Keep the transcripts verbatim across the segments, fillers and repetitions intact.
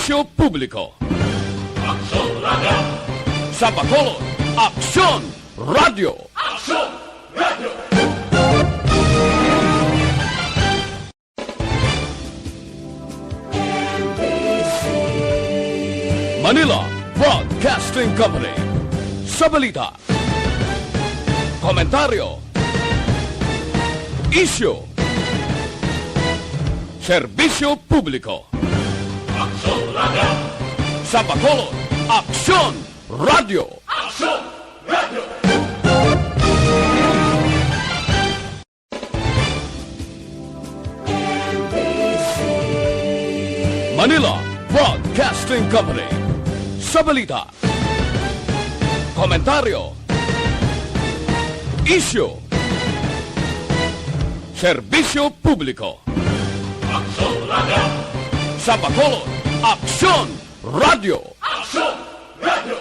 Serbisyo Publiko. Aksyon Radio. Sa Bacolod, Aksyon Radio. Aksyon Radio. Manila Broadcasting Company. Sa balita, komentaryo, isyu, serbisyo publiko. Aksyon Radio. Sa Bacolod, Aksyon Radio. Aksyon Radio. Manila Broadcasting Company. Sa balita, komentaryo, isyu, serbisyo publiko. Aksyon Radio. Sa Bacolod, Aksyon Radio. Aksyon Radio.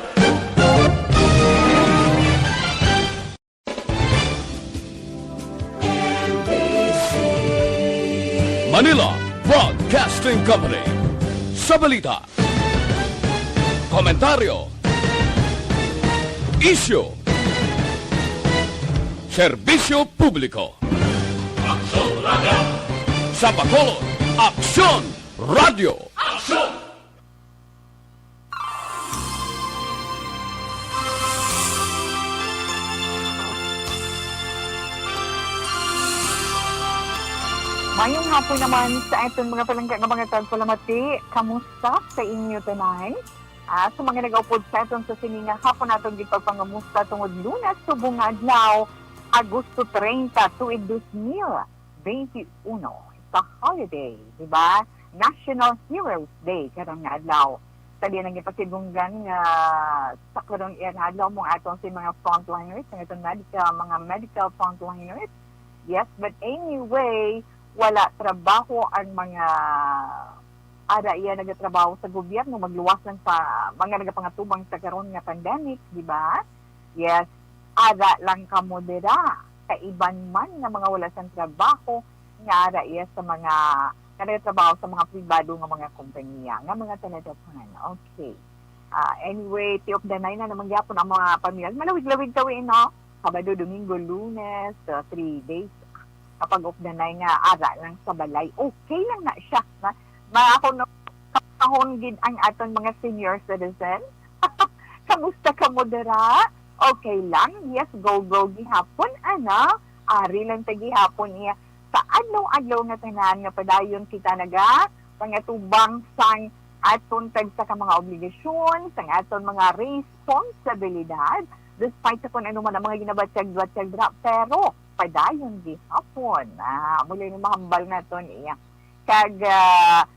Manila Broadcasting Company. Sa balita, komentaryo, isyu, serbisyo publiko. Aksyon Radio. Sa Bacolod, Aksyon Radio. Aksyon. Mayong hapon naman sa aton mga palangga nga mga tagpalamati. Kamusta sa inyo tanan? Ah, sa mga nagaupod sa aton sa sini nga hapon, aton gipagpangamusta tungod Lunes subong nga adlaw, Agosto treinta, tuig dos mil twenty-uno. Sa holiday, di ba? National Heroes Day karon nga adlaw. Sa diyan ang ipasidunggan nga sa karon iya nga adlaw mo aton sa mga frontliners, nga aton medical, mga medical frontliners. Yes, but anyway, wala trabaho ang mga ara iya nagatrabaho sa gobyerno, magluwas lang sa mga nagapangatubang sa karon nga pandemic, di ba? Yes, ara lang kamo dira. Kaiban man nga mga wala sang trabaho, nga ara iya sa mga nga nagatrabaho sa mga pribado nga mga kompanya, nga mga taladapan. Okay. Ah, anyway, tiok danay na naman gyapon ang mga pamilya. Malawig-lawig tawi, no? Sabado, Domingo, Lunes, ah, three days. Kapag updanay nga ara lang sa balay, okay lang na siya. Na, ma-, ako no, kahon gid ang aton mga senior citizen. Kamusta kamo dira? Okay lang? Yes, go, go gihapon, ano? Ari lang ta gihapon iya sa adlaw-adlaw nga tanan nga padayon kita naga pangatubang sang aton tagsa ka mga obligasyon, sang aton mga responsibilidad, despite sa kung ano man ang mga ginabatyag-batyag dira, pero padayon gihapon. Ah, muli ni mahambal naton iya. Kag, ah,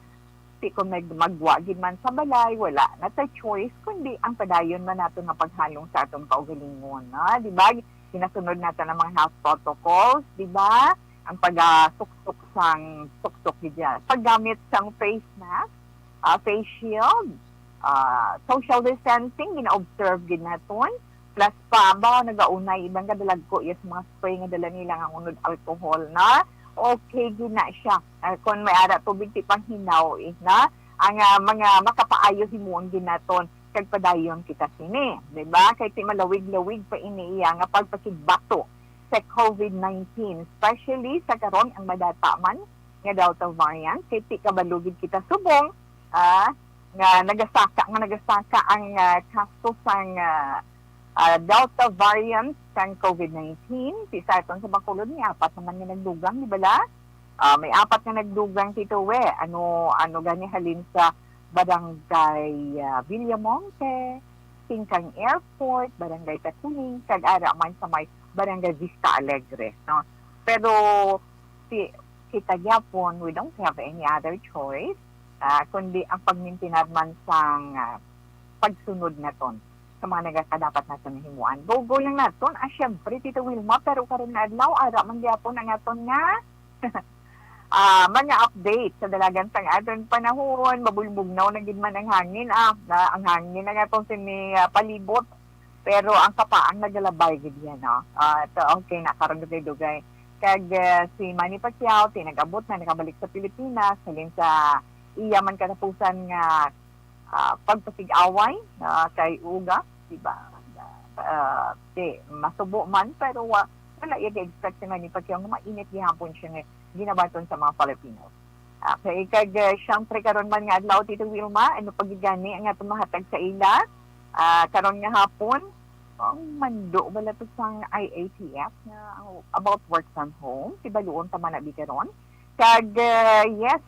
Ti kon may magwa gid man sa balay, wala na ta choice kundi ang padayon man naton nga paghalong sa aton kaugalingon, no? Di ba? Ginasunod naton ang mga health protocols, di ba? Ang pagasuksok sang suksok gid yan. Paggamit sang face mask, ah, face shield, ah, social distancing, gina-observe gid naton. Plus pa, ba, nagaunay, iban ka dalagko, yes, mga spray nga dala nila nga unod alcohol na. Okay, gid na siya. Ah, kung may ara tubig, ti panghinaw, eh, na. Ang, ah, mga makapaayo himuon gid naton, kag padayon kita sini, di ba? Kay ti malawig-lawig pa ini iya nga pagpakigbato sa covid nineteen, especially sa karon ang madata man nga Delta variant, kay ti kabalo gid kita subong, ah, nga nagasaka, nga nagasaka ang, ah, kaso sang, ah, ah, Delta variant sang covid nineteen. Ti sa aton sa Bacolod, may apat naman nga nagdugang, di bala? Ah, may apat nga nagdugang, Tito We. Ano, ano gani halin sa Barangay, ah, Villamonte, Singkang Airport, Barangay Taculing, kag ara man sa may Barangay Vista Alegre, no? Pero si, kita gyapon, we don't have any other choice, ah, kundi ang pagmintinar man sang, ah, pagsunod naton sa mga nagakadapat naton himuan. Go-go lang naton. Ah, syempre, Tito Wilma, pero karon nga adlaw, ara man gyapon ang aton nga, ah, mga update sa dalagan sang aton panahon. Mabulbugnaw na gid man ang hangin, ah, na, ang hangin na nga atong sini, ah, palibot. Pero ang kapaang nagalabay gid yan, no? Ah, ito, okay na, karon dugay-dugay. Kag, ah, si Manny Pacquiao, tinag-abot na, nakabalik sa Pilipinas, halin sa iya man katapusan nga ah, pagpasig-away, ah, kay Uga, di ba? Ah, di, masubo man, pero wa-, wala iya ga-expect si Manny Pacquiao nga mainit gihapon siya nga ginabaton sa mga Filipinos. Okay, kag, ah, siyempre karon man nga adlaw, Tito Wilma, ano pa gid gani ang atong mahatag sa ila? Ah, karon nga hapon, ang mando bala to sang I A T F nga about work from home, kibaluon ta man abi karon. Kag, ah, yes,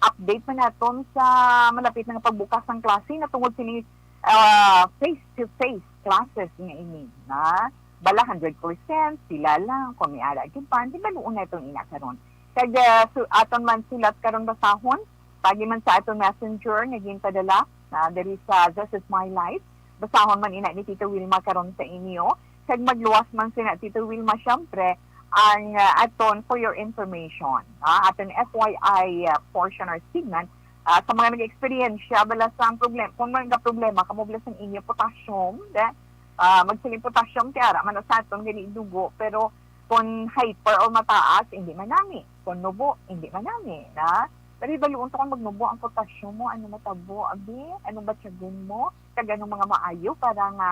update man naton sa malapit na nga pagbukas sang klase na tungod sini, ah, face-to-face classes nga ini, na bala hundred percent, sila lang, kung may ara gyud pa, di ba, luon na itong ina karon. Kag, ah, su-, aton man sulat karon basahon, pagi man sa aton messenger nga ginpadala, na diri sa This Is My Life. Basahon man ina ni Tito Wilma karon sa inyo. Kag magluwas man sina Tito Wilma, syempre, ang, ah, aton for your information, ah, aton F Y I, ah, portion or segment, ah, sa mga nag-experience bala sang problem, kung mga problema kamo bala sang inyo potassium, de, ah, magsiling potassium, ti ara man na sa aton gani dugo, pero kung hyper o mataas, hindi man nami. Kung nubo, hindi man nami, na. Pero ibaluon to kung magnubo ang potassium mo, ano matabo, abi, ano batyagon mo, kag anong mga maayo para nga,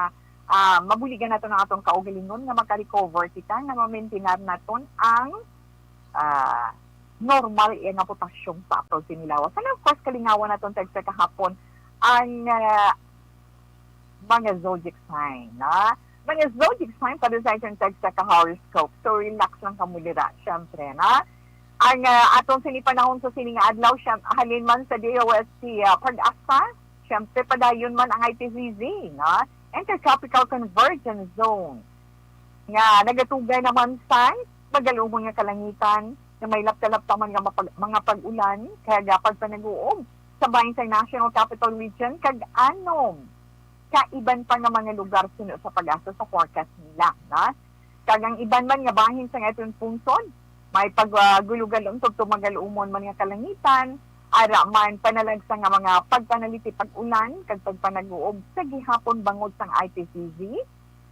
ah, mabuligan nato ang atong kaugalingon nga maka-recover kita, nga ma-maintain naton ang, ah, normal iya nga potassium sa atong sinilawas. And of course, kalingawan naton tagsa kahapon ang, ah, mga zodiac sign, na. Mga zodiac sign, para sa isang tagsa ka horoscope. So, relax lang kamo dira, syempre, na. Ang, ah, atong sini panahon sa sini nga adlaw, siyem-, halin man sa D O S T, ah, Pag-asa, syempre, padayon man ang I T C Z, na. Intertropical Convergence Zone, nga nagatugay naman sa magalumon nga kalangitan, nga may lapta-lapta man nga mapag-, mga pag-ulan, kag pagpanag-uob sa bahin sa National Capital Region, kag anom ka iban pa nga mga lugar suno sa Pag-asa sa forecast nila, na. Kag ang iban man nga bahin sa aton pungsod, may pag-, ah, gulugulong tubtob magalumon man nga kalangitan, ara man panalagsa nga mga pagpanaliti pag-ulan kag pagpanag-uob sa gihapon bangod sang I T C Z.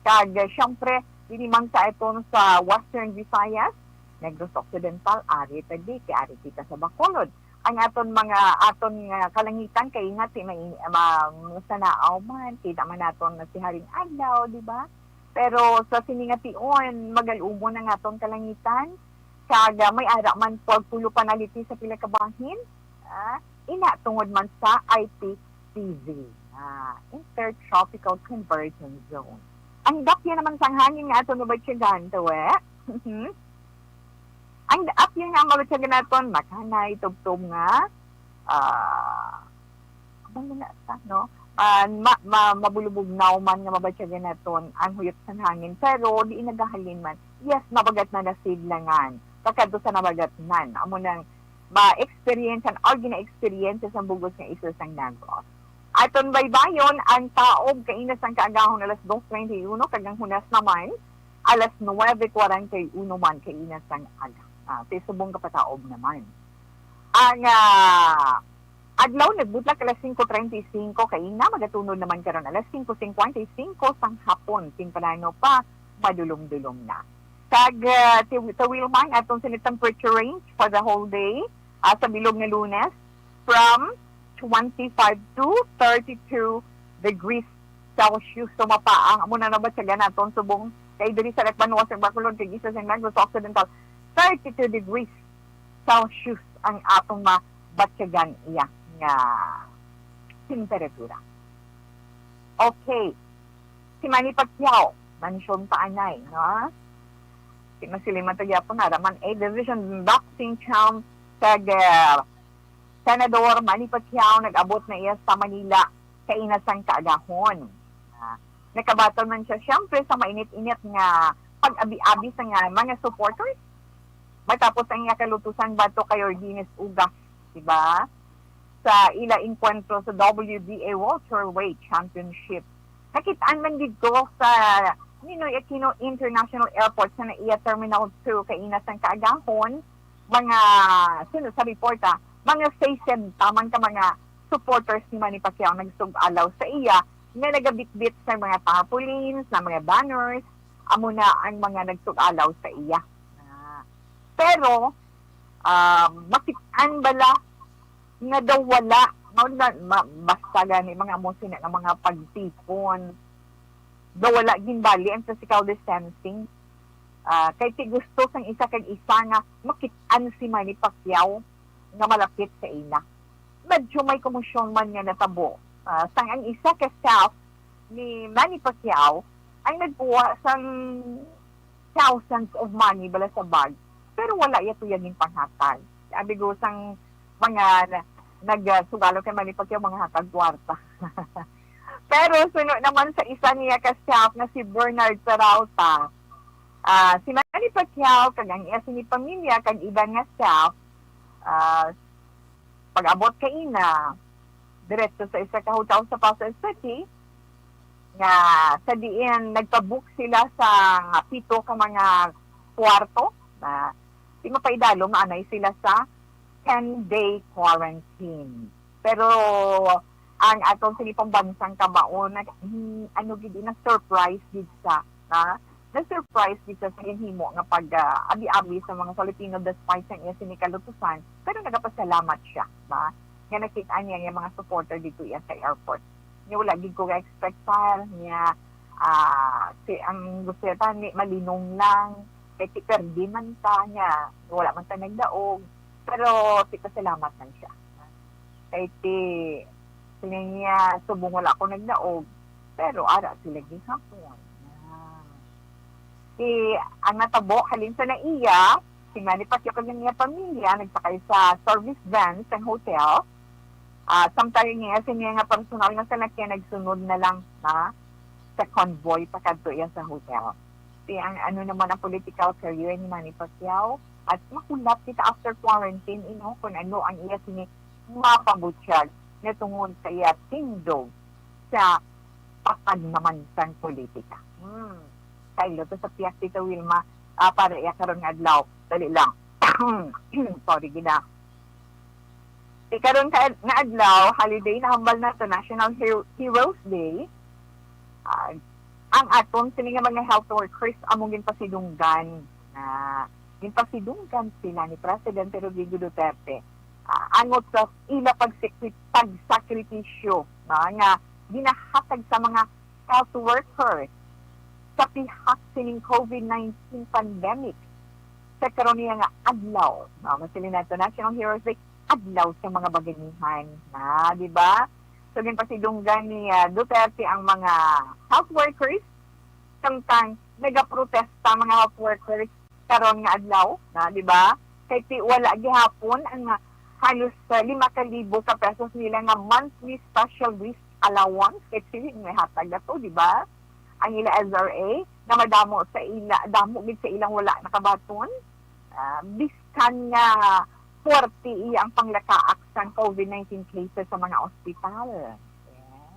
Kag, ah, siyempre, dili man sa aton sa Western Visayas, Negros Occidental, ari ta di, kay ari kita sa Bacolod. Ang aton mga, aton nga kalangitan kay nga ti may, ma-, masanaaw man, kita man naton na si Haring Adlaw, di ba? Pero sa sini nga tion, magalumon ang aton kalangitan, kag, ah, may ara man pagpulo panaliti sa pila ka bahin, ah, ina tungod man sa I T C Z, ah, Intertropical Convergence Zone. Ang dapya naman sang hangin nga aton mabatyagan, tawe. Mhm. Ang dapya nga mabatyagan naton, makanay, tubtob nga, ah, abang na sa, no? Ah, ma-, ma-, mabulubugnaw man nga mabatyagan naton ang huyop sang hangin, pero di nagahalin man. Yes, nabagat na nasidlangan. Pagkadto sa nabagatnan, amo nang ma-experience or gina-experience sa bugos nga isla sang Negros. Aton baybayon ang taob kaina sang kaagahon alas dos treinta y uno, kag ang hunas naman alas nuebe cuarenta y uno man kaina sang aga. Ah, ti subong kapataob naman. Ang, ah, adlaw nagbudlak alas singko treinta y cinco kaina, magatunod naman karon alas singko cincuenta y cinco sang hapon, timprano pa, madulom-dulom na. Kag, ah, ti-, tawil man atong sini temperature range for the whole day, ah, sa bilog nga Lunes, from twenty-five to thirty-two degrees Celsius. So, mapaang, amo na nabatyagan naton subong kay diri sa Lakbanwa sa Bacolod kag isla sang Negros Occidental, thirty-two degrees Celsius ang atong mabatyagan iya nga temperatura. Okay. Si Manny Pacquiao, mansyon pa anay, no? Si Masilima Tagyapon, ara man, A Division boxing champ, kag, ah, Senador Manny Pacquiao nag-abot na iya sa Manila kaina sang kaagahon. Ah, nakabaton man siya, siyempre, sa mainit-init nga pag-abi-abi sa nga mga supporters matapos ang iya kalutusan batok kay Yordenis Ugas, di ba? Sa ila engkwentro sa W B A Welterweight Championship. Nakit-an man didto sa Ninoy Aquino International Airport sa NAIA Terminal two kaina sang kaagahon, mga, suno sa reporta, mga sesenta man ka mga supporters ni Manny Pacquiao nagsug-alaw sa iya nga nagabitbit sa mga tarpaulins, na mga banners, amo na ang mga nagsug-alaw sa iya. Ah, pero, ah, makit-an bala nga daw wala Mao na, ma-, basta gani mga amo sina nga mga pagtipon. Daw wala ginbali ang physical distancing. Ah, kay ti gusto sang isa kag isa nga makit-an si Manny Pacquiao nga malapit sa ila. Medyo may komosyon man nga natabo. Ah, sang ang isa ka staff ni Manny Pacquiao ang nagkuha sang thousands of money bala sa bag, pero wala iya tuya ginpanghatag. Abi ko sang mga na-, nag-, ah, sugalo kay Manny Pacquiao, mga hatag kwarta. Pero suno naman sa isa niya ka staff nga si Bernard Peralta, ah, si Manny Pacquiao kag ang iya sini pamilya kag iban nga staff, ah, pag-abot kaina, diretso sa isa ka hotel sa Pasay City, nga sa diin nagpa-book sila sa nga pito ka mga kwarto, na di mapaidalom, maanay sila sa ten-day quarantine. Pero ang atong sini pambansang kamao na, hmm, ano gid, na-surprise gid sa, ha? Na-surprise gid sa, sa ginhimo nga pag, ah, abi-abi sa mga Filipino despite sa iya sini kalutusan, pero nagapasalamat siya, ba? Nga nakita niya ang mga supporter dito iya sa airport. Nga wala gid ko ga-expect pa niya, ah, si, ang gusto niya ta ni malinong lang, kay ti perdi man ta niya, wala man ta nagdaog, pero ti pasalamat man siya. Kay ti, siling niya, subong wala ko nagdaog, pero ara sila gihapon. Ah. Ti, ang natabo, halin sa naiya, si Manny Pacquiao kag ang iya pamilya nagsakay sa service van sa hotel. Ah, samtang niya, sa niya nga personal nga salakyan, nagsunod na lang na sa convoy pakadto iya sa hotel. Ti, ang ano naman ang political career ni Manny Pacquiao, at mahulat kita after quarantine, you know, kung ano ang iya sini mapabutyag nga tungod sa iya tindog sa pagpagmamansang politika. Hmm. Kaylo to sa piyak, Tita Wilma, ah, para iya karon nga adlaw. Dali lang. Sorry, gina. Ti karon ka, nga adlaw, holiday, nahambal nato National Hero-, Heroes Day. Ah, ang aton sini nga mga health workers among ginpasidunggan, na ginpasidunggan sila ni Presidente Rodrigo Duterte, ah, angot sa ila pagsikri-, pagsakripisyo, no, nga ginahatag sa mga health workers sa pihak sining COVID nineteen pandemic. Sa karon niya nga adlaw, no, masiling nato National Heroes Day, adlaw sa mga baganihan, na, di ba? So, ginpasidunggan ni, ah, Duterte ang mga health workers, samtang nagaprotesta ang mga health workers karon nga adlaw, na, di ba? Kay ti wala gihapon ang, ah, halos, ah, lima ka libo ka pesos nila nga monthly special risk allowance, kay ti may hatag na to, di ba? Ang ila S R A, na madamo sa ila, damo gid sa ilang wala nakabaton. Ah, biskan nga forty iya ang panglakaak sang COVID nineteen cases sa mga ospital. Yeah.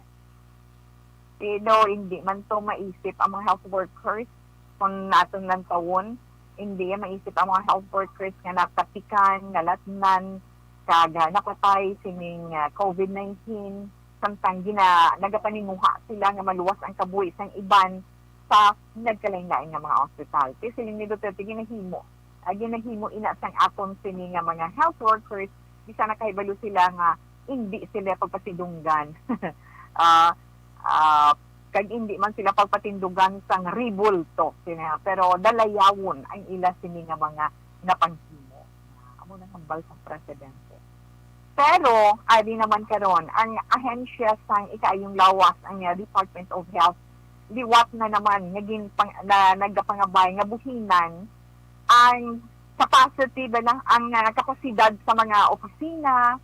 Pero hindi man to maisip ang mga health workers kung naton lang tawon. Hindi maisip ang mga health workers nga natapikan, nalatnan, kag, ah, napatay sining, ah, COVID nineteen, samtang gina-, nagapaninguha sila nga maluwas ang kabuhi sang iban sa nagkalain-lain nga mga ospital. Kay siling ni Duterte, ginahimo, ah, ginahimo ina sang aton sini nga mga health workers, bisan nakahibalo sila nga hindi sila pagpasidunggan. Ah, ah, kag hindi man sila pagpatindugan sang rebulto, sina, pero dalayawon ang ila sini nga mga napanghimo. Amo nang hambal sang presidente. Pero, adi naman karon, ang ahensya sang ikaayong lawas, ang, ah, Department of Health, liwat na naman nga ginpang-, na nagapangabay nga buhinan ang capacity ba lang, ang, ah, kapasidad sa mga opisina,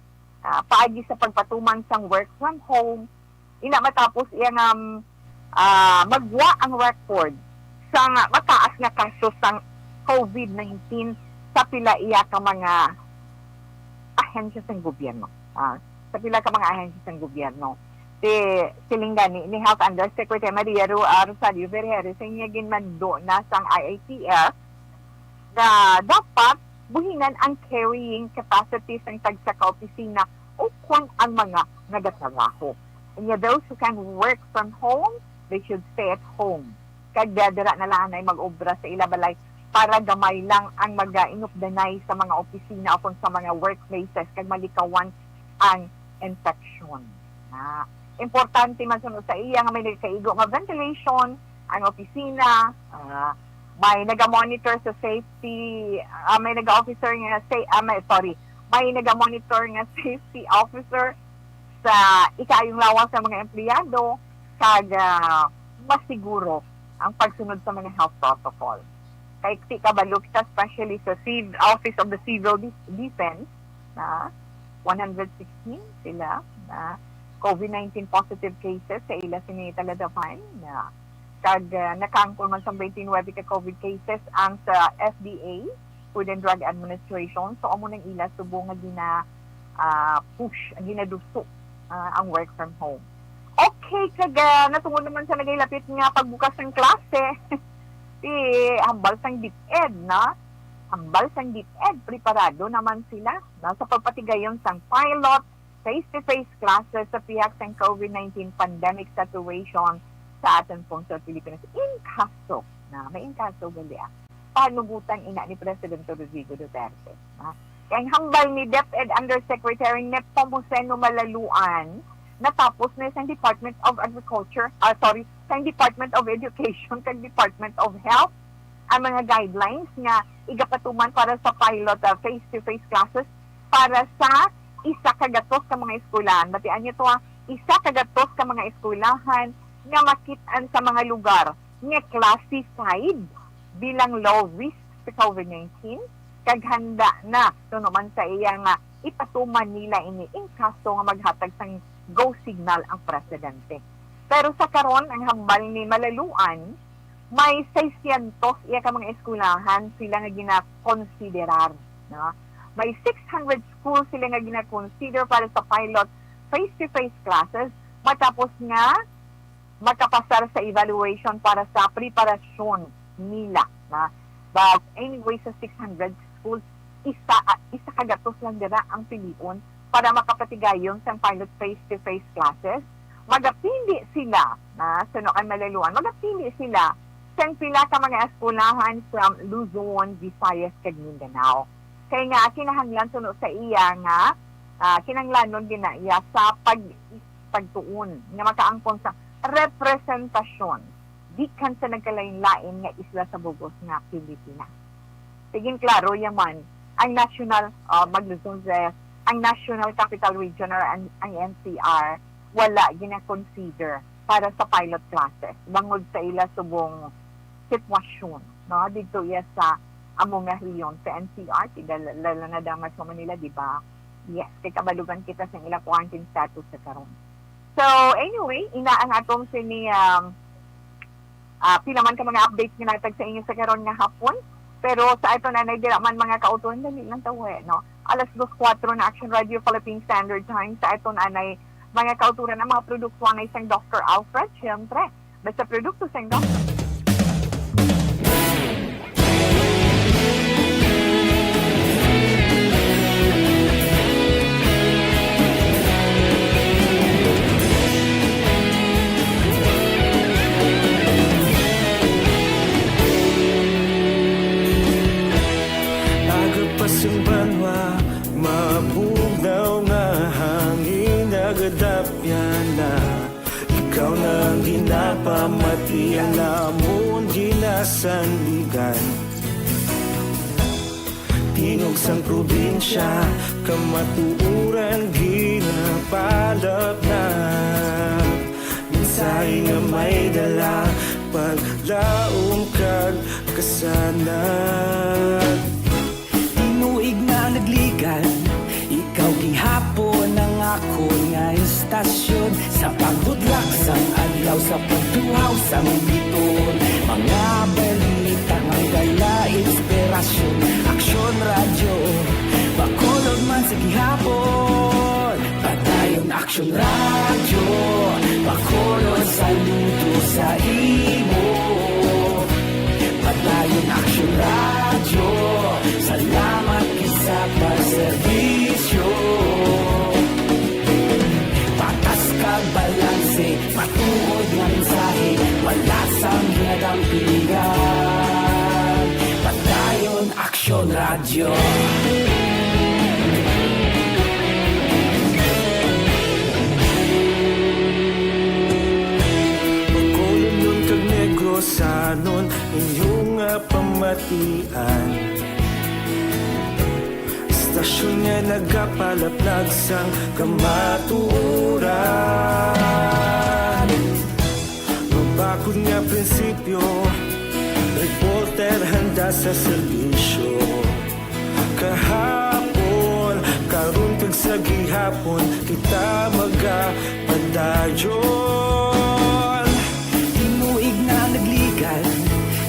ah, paagi sa pagpatuman sang work from home. Ina matapos iya nga, um, ah, magwa ang record sa nga mataas nga kaso sang COVID nineteen sa pila iya ka mga ahensya sang gobyerno. Ah, sa pila ka mga ahensya sang gobyerno. Si, siling gani ni Health Undersecretary Maria Ro-, ah, Rosario Vergeire sa iya ginmando na sang I I T F nga dapat buhinan ang carrying capacity sang tagsa ka opisina ukon ang mga nagatrabaho. Unya, those who can work from home, they should stay at home. Kag da-, dira na lang anay mag-obra sa ila balay para gamay lang ang mag-inupdanay sa mga opisina ukon sa mga workplaces kag malikawan ang infection. Na importante man suno sa iya nga may nagkaigo nga ventilation ang opisina, ah, may naga-monitor sa safety, ah, may naga-officer nga sa, ah, may, sorry, may naga-monitor nga safety officer sa ikaayong lawas sa mga empleyado kag, ah, mas siguro ang pagsunod sa mga health protocol. Kay ti kabalo kita, especially sa Civ-, Office of the Civil Def-, Defense, na one hundred sixteen sila na COVID nineteen positive cases sa ila sini taladapan, na kag, ah, nakaangkon man sang twenty-nine ka COVID cases ang sa F D A, Food and Drug Administration. So, amo nang ila subong nga gina, ah, push, ginaduso, ah, ang work from home. Okay, kag, ah, natungod naman sa nagahilapit nga pagbukas ng klase, ti hambal sang DepEd, na hambal sang DepEd, preparado naman sila, na sa pagpatigayon sang pilot face-to-face classes sa pihak sang COVID nineteen pandemic situation sa aton pong sa Pilipinas. In kaso, na may in kaso gali, ah, panugutan ina ni Presidente Rodrigo Duterte, ah. Kay ang hambal ni DepEd Undersecretary Nepomuceno Malaluan, natapos na sa Department of Agriculture, ah, sorry, sa Department of Education kag Department of Health ang mga guidelines nga igapatuman para sa pilot, ah, face-to-face classes para sa isa ka gatos ka mga eskwelahan. Batian niyo to, ah, isa ka gatos ka mga eskwelahan nga makit-an sa mga lugar nga classified bilang low risk sa COVID nineteen, kag handa na, suno man sa iya, nga ipatuman nila ini in kaso nga maghatag sang go signal ang presidente. Pero sa karon, ang hambal ni Malaluan, may seiscientos iya ka mga eskwelahan sila nga ginakonsiderar, no? May six hundred schools sila nga ginakonsider para sa pilot face-to-face classes matapos nga makapasar sa evaluation para sa preparasyon nila, na. But anyway, sa six hundred schools, isa, ah, isa ka gatos lang dira ang pilion para makapatigayon sang pilot face-to-face classes. Magapili sila, na, suno kay Malaluan, magapili sila sang pila ka mga eskwelahan from Luzon, Visayas, kag Mindanao. Kay nga, kinahanglan suno sa iya nga, ah, kinahanglanon gina iya sa pag-, pagtuon nga makaangkon sa representasyon gikan sa nagkalain-lain nga isla sa bug-os nga Pilipinas. Tigin klaro yaman, ang national, ah, magluzon sa, ang National Capital Region or ang, ang N C R, wala gina-consider para sa pilot classes bangod sa ila subong sitwasyon, no? Didto iya sa amo nga rehiyon sa N C R, ti dala, lalo na daw sa Manila, di ba? Yes, kay kabalugan kita sa ila quarantine status sa karon. So, anyway, ina ang atong sini, um, ah, pila man ka mga updates nga natag sa inyo sa karon nga hapon. Pero sa aton anay, dira man mga kauturan, dali lang tawe, no? Alas dos kuwatro na Action Radio Philippine Standard Time. Sa aton anay, mga kauturan, ang mga produkto anay sang Doctor Alfred, syempre. Basta produkto sang Doctor. Agapas ang banwa, mabugnaw nga hangin, nagadapyan na. Ikaw na ang ginapamati, ang namon ginasandigan. Tingog sang probinsya, kamatuoran ginapalapnat. Mensahe nga may dala, paglaom kag kasanag. Tinuig na nagligan, ikaw gihapon ang akon nga istasyon. Sa pagbudlak sang adlaw, sa pagtuhaw sang biton, mga balita nga dala inspirasyon. Aksyon Radyo, Bacolod man sa gihapon. Padayon Aksyon Radyo, Bacolod saludo sa imo. Padayon Aksyon Radyo, salamat gid sa pagserbisyo. Patas kag balanse, matuod nga mensahe, wala sang ginadampigan. Padayon Aksyon Radyo. Anon inyo nga pamatian, istasyon nga nagapalaplag sang kamatuoran. Mabakod nga prinsipyo, reporter handa sa serbisyo. Kahapon, karon kag sa gihapon, kita magapadayon. Tinuig na nagligad,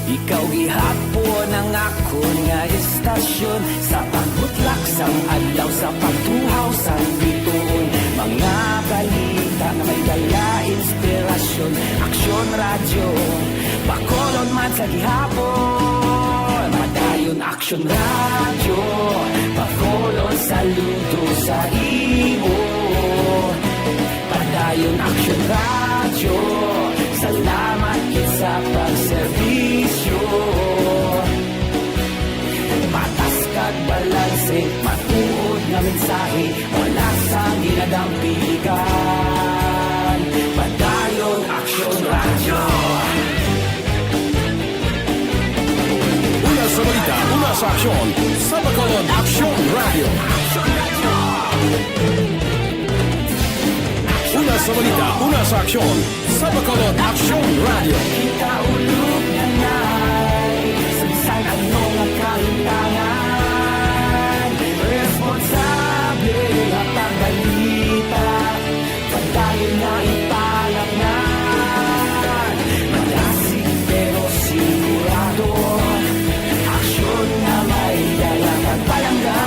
ikaw gihapon ang akon nga istasyon. Sa pagbutlak sang adlaw, sa pagtuhaw sang bituon, mga balita nga may dala inspirasyon. Aksyon Radyo, Bacolod man sa gihapon. Padayon Aksyon Radyo, Bacolod, saludo sa imo. Padayon Aksyon Radyo, salamat gid sa pagserbisyo. Patas kag balanse, matuod nga mensahe, wala sang ginadampigan. Padayon Aksyon Radyo. Una sa balita, una sa aksyon, sa Bacolod Aksyon Radyo. Una sa balita, una sa aksyon, sa Bacolod Aksyon Radyo. Kita ulog nga nay, sa bisan ano nga kalimtangan, responsable nga pagbalita. Padayon nga ipalangga, malasig pero sigurado. Aksyon nga may dala kag palangga.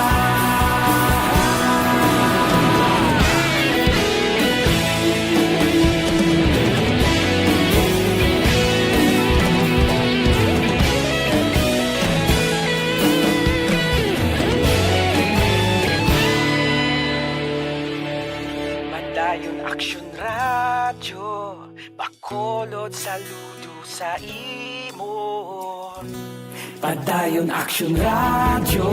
Padayon Aksyon Radyo, Bacolod, saludo sa imo. Padayon Aksyon Radyo,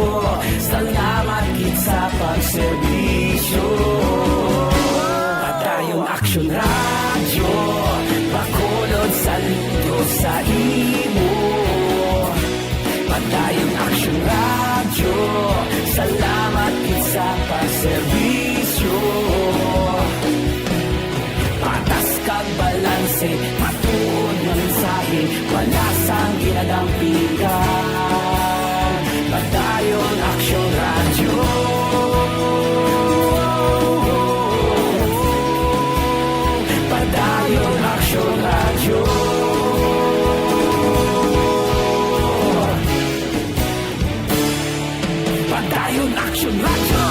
salamat gid sa pagserbisyo. Padayon Aksyon Radyo, Bacolod, saludo sa imo. Padayon Aksyon Radyo, salamat gid sa pagserbisyo. Patas kag balanse, matuod nga mensahe, wala sang ginadampigan. Padayon Aksyon Radyo. Padayon Aksyon Radyo. Padayon Aksyon Radyo.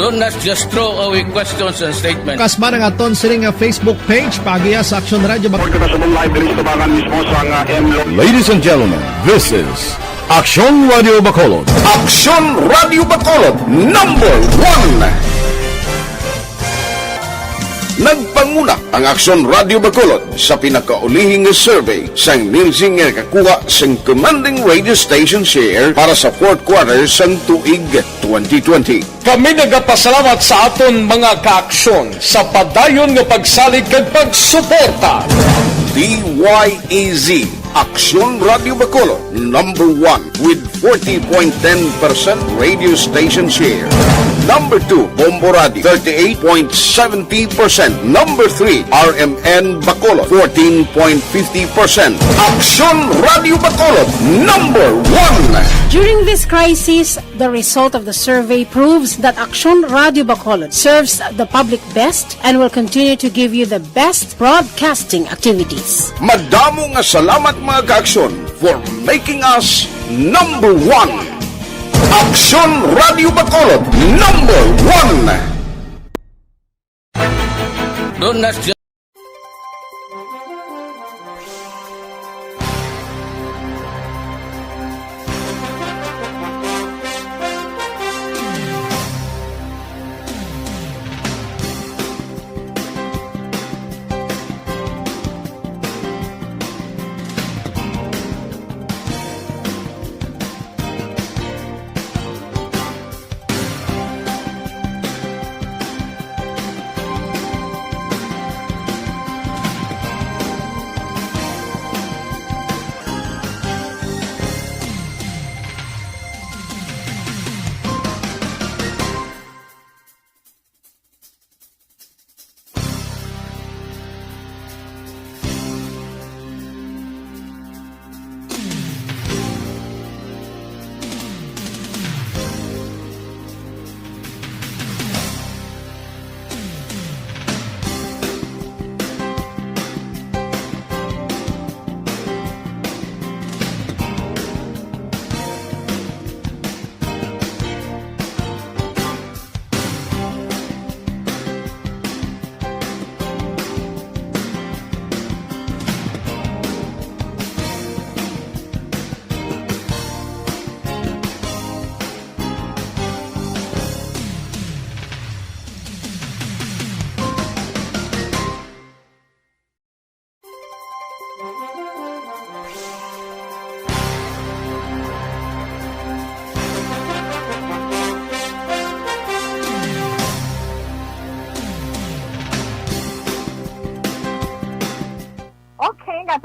Don't just throw away questions and statements. Kasbara nga aton sini nga Facebook page, paagiha sa Aksyon Radyo Bacolod. Report kita sa live diri sa tubangan mismo sa, ah, M Lo- Ladies and gentlemen, this is Aksyon Radyo Bacolod. Aksyon Radyo Bacolod, number one. Nagpanguna ang Aksyon Radyo Bacolod sa pinakaulihi nga survey sang Nielsen nga nakakuha sang commanding radio station share para sa fourth quarter sang tuig twenty twenty. Kami nagapasalamat sa aton mga kaaksyon sa padayon nga pagsalig kag pagsuporta. D Y E Z, Aksyon Radyo Bacolod, number one with forty point ten percent radio station share. Number two, Bombo Radio, thirty-eight point seventy percent. Number three, R M N Bacolod, fourteen point fifty percent. Aksyon Radyo Bacolod, number one. During this crisis, the result of the survey proves that Aksyon Radyo Bacolod serves the public best and will continue to give you the best broadcasting activities. Madamo nga salamat, mga kaaksyon, for making us number one. Aksyon Radyo Bacolod, number one. Don't ask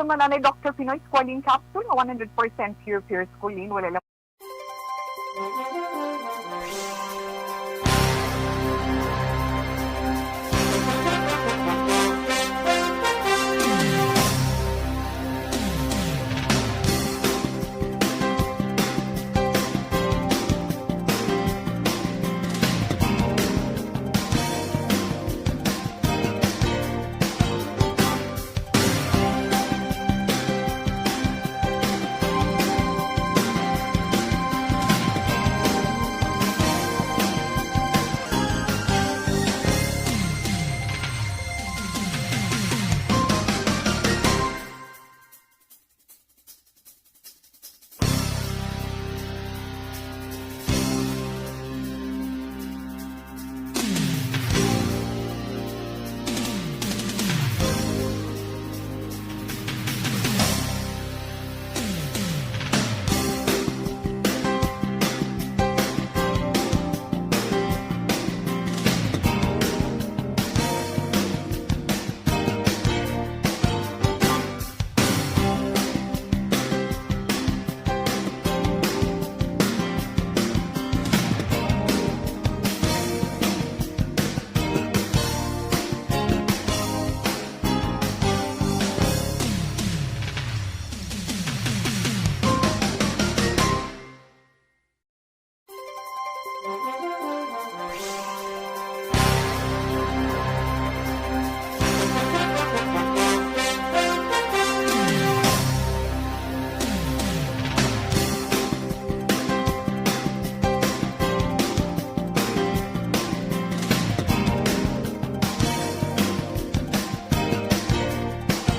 Mananay Doctor Pinoy Squalene Capsule nga one hundred percent pure, pure squalene, wala lang.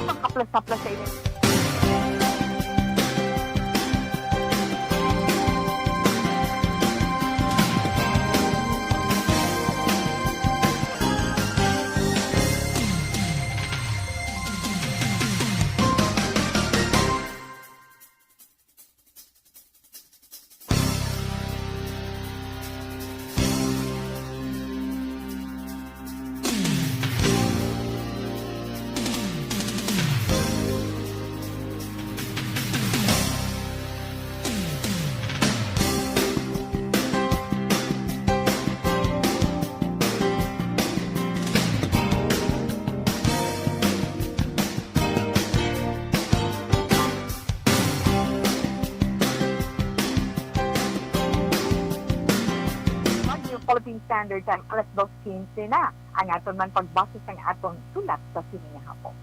Ang kaplas-kaplas sa inyo. Radyo Philippine Standard Time, alas dos quince na. Ang aton man pagbasa sang aton sulat sa sini nga hapon.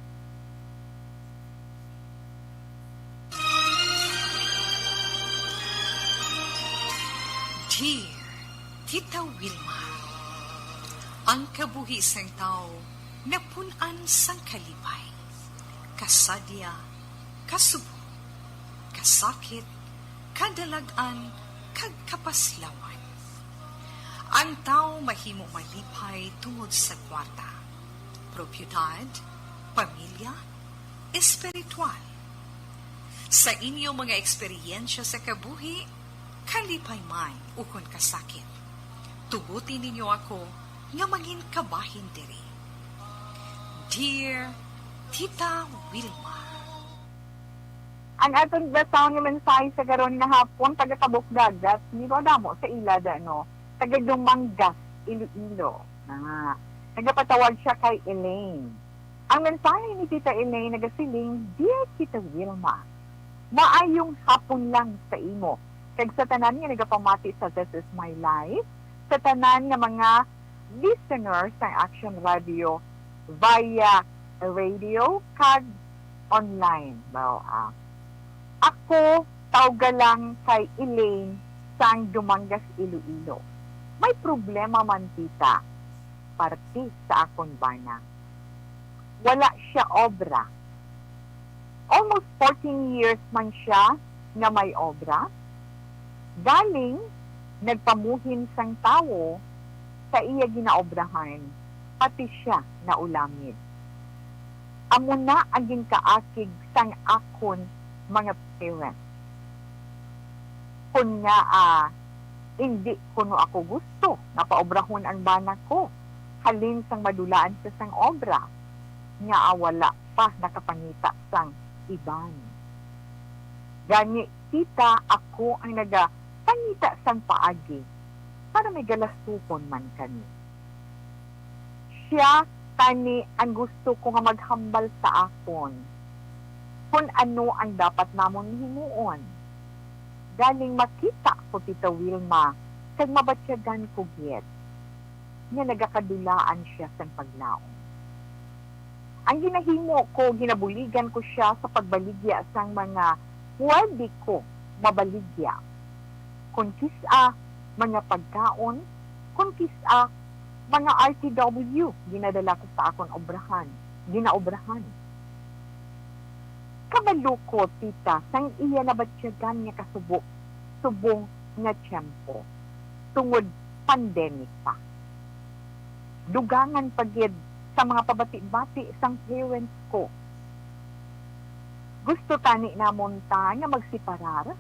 Dear Tita Wilma, ang kabuhi sang tawo napun-an sang kalipay, kasadya, kasubo, kasakit, kadalag-an, kag kapaslawan. Ang tawo mahimo malipay tungod sa kwarta, propiedad, pamilya, espiritual. Sa inyo mga eksperyensya sa kabuhi, kalipay man ukon kasakit, tuguti ninyo ako nga mangin kabahin diri. Dear Tita Wilma. Ang aton basahon nga mensahe sa karon nga hapon, taga Tabok Dagat, diri damo sa ila, da, no? Taga Dumangas, Iloilo. Ah, nagapatawag siya kay Elaine. Ang mensahe ni Tita Elaine nagasiling, "Dear Tita Wilma, maayong hapon lang sa imo, kag sa tanan nga nagapamati sa This Is My Life, sa tanan nga mga listener sang Action Radio via radio kag online." Well, ah, ako, tawga lang kay Elaine sang Dumangas, Iloilo. May problema man, tita, parte sa akon bana. Wala siya obra. Almost fourteen years man siya nga may obra. Galing nagpamuhin sang tawo sa iya ginaobrahan, pati sia naulamid. Amo na ang ginkaakig sang akon mga parents. Kon nga, ah, indi kuno ako gusto nga paobrahon ang bana ko, halin sang madulaan siya sang obra, nga, ah, wala pa nakapangita sang iban. Gani, tita, ako ang nagapangita sang paagi para may galastuhon man kami. Sia tani ang gusto ko nga maghambal sa akon kon ano ang dapat namon himuon. Galing makita ko, Tita Wilma, kag mabatyagan ko gid nga nagakadulaan sia sang paglaom. Ang ginahimo ko, ginabuligan ko sia sa pagbaligya sang mga pwede ko mabaligya. Kon kis-a, mga pagkaon, kon kis-a, mga R T W, ginadala ko sa akon obrahan, ginaobrahan. Kabalo ko, tita, sang iya nabatyagan nga kasubo, subong nga tiyempo, tungod pandemic pa. Dugangan pa gid sa mga pabati-bati sang parents ko. Gusto tani namon ta nga magseparar,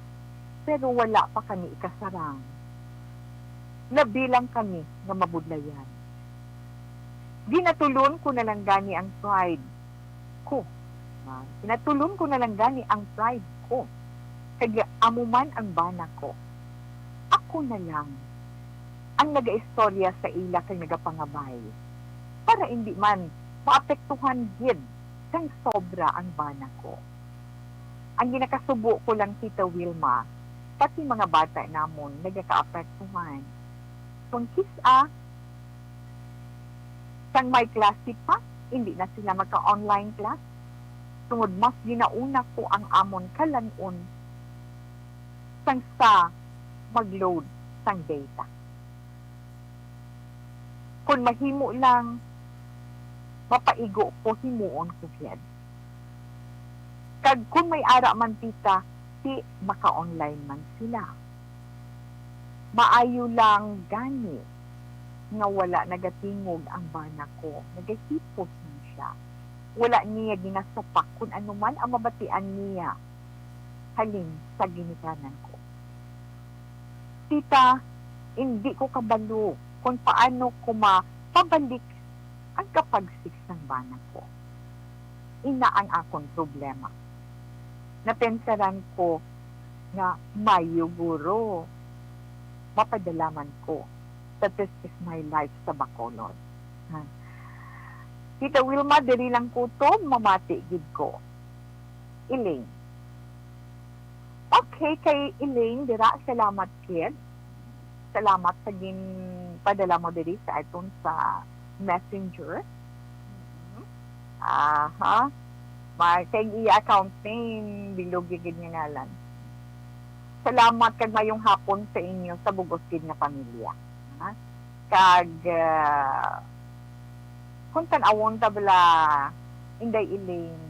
pero wala pa kami ikasarang. Labi lang kami nga mabudlayan. Ginatulon ko na lang gani ang pride ko. Ah, ginatulon ko na lang gani ang pride ko. Kag amo man ang bana ko. Ako na lang ang nagaistorya sa ila kag nagapangabay, para indi man maapektuhan gid sang sobra ang bana ko. Ang ginakasubo ko lang, Tita Wilma, pati mga bata namon nagakaapektuhan. Kung kis-a, sang may klase pa, hindi na sila magka-online class, tungod mas ginauna ko ang amon kalan-on sang sa mag-load sang data. Kon mahimo lang, mapaigo ko, himuon ko gid. Kag kon may ara man, tita, ti maka-online man sila. Maayo lang gani nga wala nagatingog ang bana ko, nagahipos man sia. Wala niya ginasapak kon ano man ang mabatian niya halin sa ginikanan ko. Tita, indi ko kabalo kon paano ko mapabalik ang kapagsik sang bana ko. Ina ang akon problema. Napensaran ko nga mayo guro mapadala man ko sa This Is My Life sa Bacolod. Ha. Tita Wilma, diri lang kutob, mamati gid ko. Elaine. Okay, kay Elaine dira, salamat gid. Salamat sa ginpadala mo diri sa aton sa Messenger. Mhm. Aha. Ma-, kay ang iya account name, bilog gid nga ngalan. Salamat kag mayong hapon sa inyo sa bug-os gid nga pamilya. Ha? Kag, ah, kung tan-awon ta bala, Inday Elaine,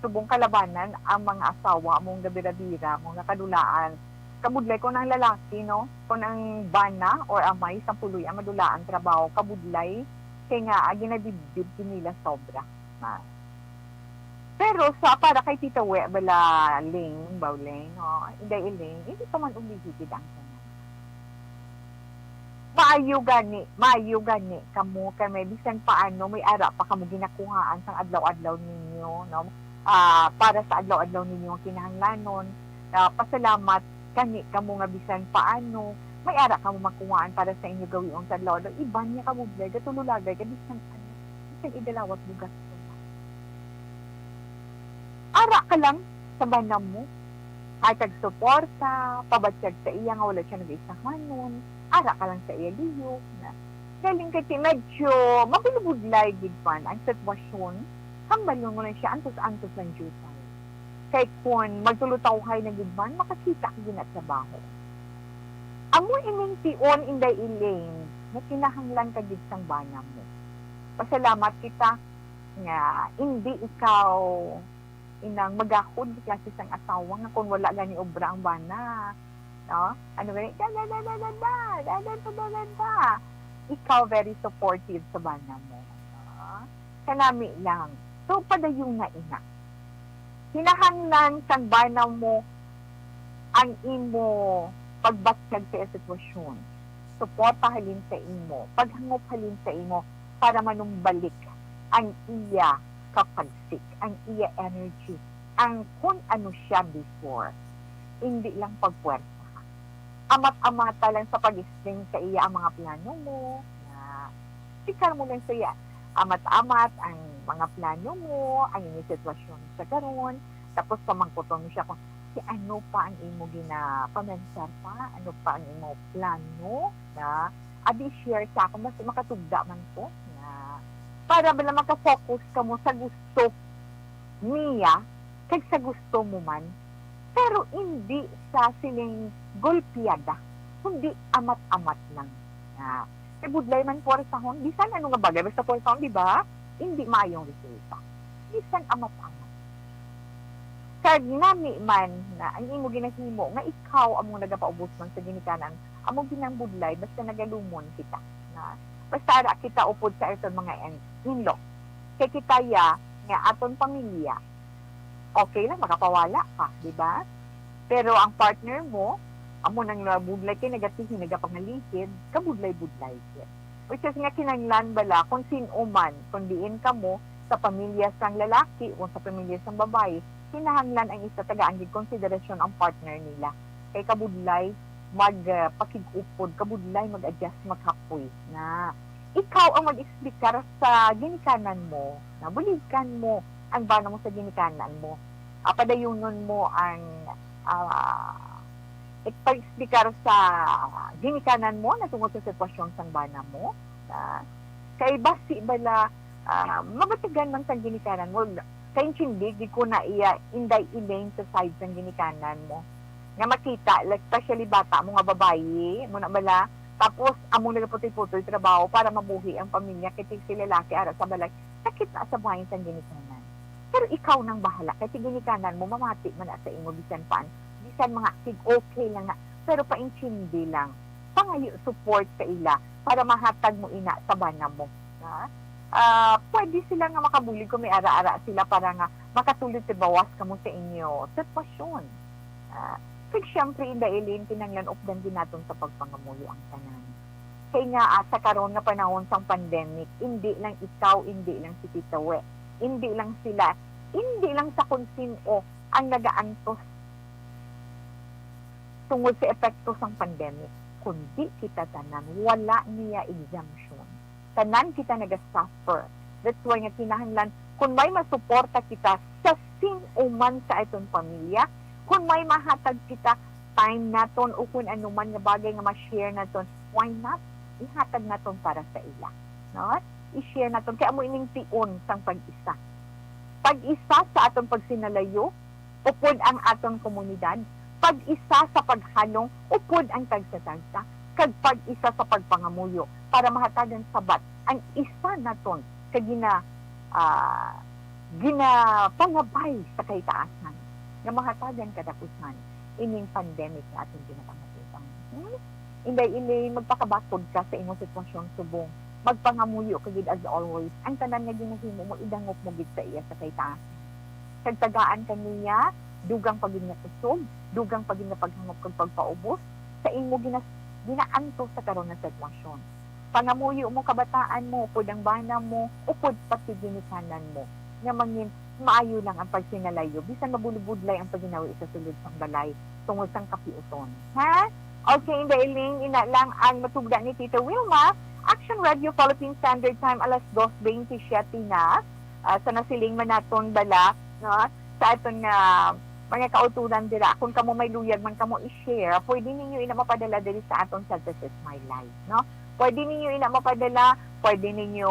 subong kalabanan ang mga asawa mo nga bira-bira, mo nga kadulaan. Kabudlay kung ang lalaki, no? Kung ang bana or amay sang puloy ang madulaan trabaho, kabudlay kay nga, ah, ginadibdib gid nila sobra. Na. Pero sa, para kay Tita We, bala, Ling, Bawleng, no? Inday Elaine, hindi pa man ulihi gid ang tanan. Maayo gani, maayo gani kamo kay may bisan paano may ara pa kamo ginakuhaan sang adlaw-adlaw ninyo, no? Ah, para sa adlaw-adlaw ninyo nga kinahanglanon. Ah, pasalamat gani kamo nga bisan paano may ara kamo makuhaan para sa inyo gawion sa adlaw-adlaw. Iban niya kabudlay, gatululagay ka bisan ano, bisan idalawat bugas ko na. Ara ka lang sa bana mo. Ay kag suporta, pabatyag sa iya nga wala siya nag-isahanon. Ara ka lang sa iya lihok na. Galing kay ti medyo mabulbudlay gid man ang sitwasyon. Hambalon mo lang siya antos-antos lang jutay. Kay kun magtulutawhay na gid man, makakita ka gid na trabaho. Amo ining tion, Inday Elaine, nga kinahanglan ka gid sang bana mo. Pasalamat kita nga indi ikaw inang magahod nga klase sang asawa nga kung wala gani obra ang bana, no? Ano gani? Da, da, da, da, da, da, da, da, da, da, da. Ikaw very supportive sa bana mo, no? Kanami lang. So, padayon na ina. Kinahanglan sang bana mo ang imo pagbatyag sa iya sitwasyon. Suporta halin sa imo, paghangop halin sa imo para manumbalik ang iya kapagsik ang iya energy, ang kun ano siya before. Hindi lang pagpuwersa. Amat-amata lang sa pag-explain sa iya ang mga plano mo, na sikar mo lang sa iya, amat-amat ang mga plano mo, ang inyong sitwasyon sa karon, tapos pamangkuton mo siya kung si ano pa ang imo ginapamensar pa, ano pa ang imo plano, na abi share sa akon, mas makatugda man ko, na para bala makafocus kamo sa gusto niya kag sa gusto mo man, pero hindi sa sining golpiyada, kundi amat-amat lang. Ah, kay budlay man puwersahon, bisan ano nga bagay, basta puwersahon, di ba? Hindi maayong resulta. Bisan amat-amat. Kag nami man na ang imo ginahimo nga ikaw amo nagapaubos man sa ginikanan, amo ginang budlay basta nagalumon kita, na basta ara kita upod sa aton mga in-, in-law. Kay kita ya nga aton pamilya, okay lang, makapawala ka, di ba? Pero ang partner mo, amo nang nabudlay kay nagatihi, nagapangalihid, kabudlay-budlay gid. Which is nga kinahanglan bala kung sin-o man, kung diin kamo sa pamilya sang lalaki o sa pamilya sang babayi, kinahanglan ang isa tagaan gid konsiderasyon ang partner nila. Kay kabudlay mag, ah, pakig-upod, kabudlay mag-adjust, maghapoy na ikaw ang mag-explicar sa ginikanan mo, na buligan mo ang bana mo sa ginikanan mo. Ah, padayunon mo ang, ah, ipag-explicar sa ginikanan mo na tungod sa sitwasyon sang bana mo. Ah, kay basi bala, ah, mabatigan man sang ginikanan mo, kaintindi gid ko na iya Inday Elaine sa side sang ginikanan mo. Nga makita, like, especially bata mo nga babayi, mo na bala, tapos amo nagaputoy-putoy trabaho para mabuhi ang pamilya, kay si lalaki ara sa balay, sakit na sa bahin sang ginikanan. Pero ikaw nang bahala, kay si ginikanan mo, mamati man na sa imo, bisan paan, bisan mga tig okay lang na, pero paintindi lang, pangayo support sa ila para mahatag mo ina sa bana mo. Ha? Ah, pwede sila nga makabulig kung may ara-ara sila para nga makatulod sa bawas kamo sa inyo sitwasyon. Ah, kag siyempre, Inday Elaine, kinahanglan updan gid naton sa pagpangamuyo ang tanan. Kay nga, ah, sa karon nga panahon sang pandemic, indi lang ikaw, indi lang si Tita We, indi lang sila, indi lang sa kung sin-o ang nagaantos tungod sa epekto sang pandemic, kundi kita tanan, wala niya exemption. Tanan kita naga-suffer. That's why nga kinahanglan, kung may masuporta kita sa sin-o man sa aton pamilya, kung may mahatag kita time naton o kung ano man nga bagay nga ma-share naton, why not? Ihatag naton para sa ila. No? I-share naton. Kay amo ining tion sang pag-isa. Pag-isa sa aton pagsinalayo, upod ang aton komunidad, pag-isa sa paghalong, upod ang tagsa-tagsa, kag pag-isa sa pagpangamuyo para mahatagan sabat ang isa naton ka gina-, ah, ginapalabay sa kahitaasan nga mahatagan kadakusan ining pandemic nga aton ginapangatubang. Hmm? Inday Elaine, magpakabaton ka sa imong sitwasyon subong. Magpangamuyo ka gid as always. Ang tanan nga ginahimo mo, idangop mo gid sa iya sa kahitaasan. Kag tagaan ka niya dugang pa gid nga kusog, dugang pa gid nga paghangop kag pagpaubos sa imo ginas-, ginaantos sa karon nga sitwasyon. Pangamuyo mo, kabataan mo, upod ang bana mo, upod pa si ginikanan mo, nga mangin maayo lang ang pagsinalayo, bisan mabulubudlay ang pagginawi sa sulod sang balay tungod sang kapiuton. Ha? Okay, Inday Elaine, ina lang ang matugda ni Tita Wilma. Action Radio Philippine Standard Time, alas dos twenty-seven na. Ah, sa nasiling man naton bala, no? Sa aton nga mga kauturan dira, kung kamo may luyag man kamo i-share, pwede ninyo ina mapadala diri sa aton sa This Is My Life, no? Pwede ninyo ina mapadala, pwede ninyo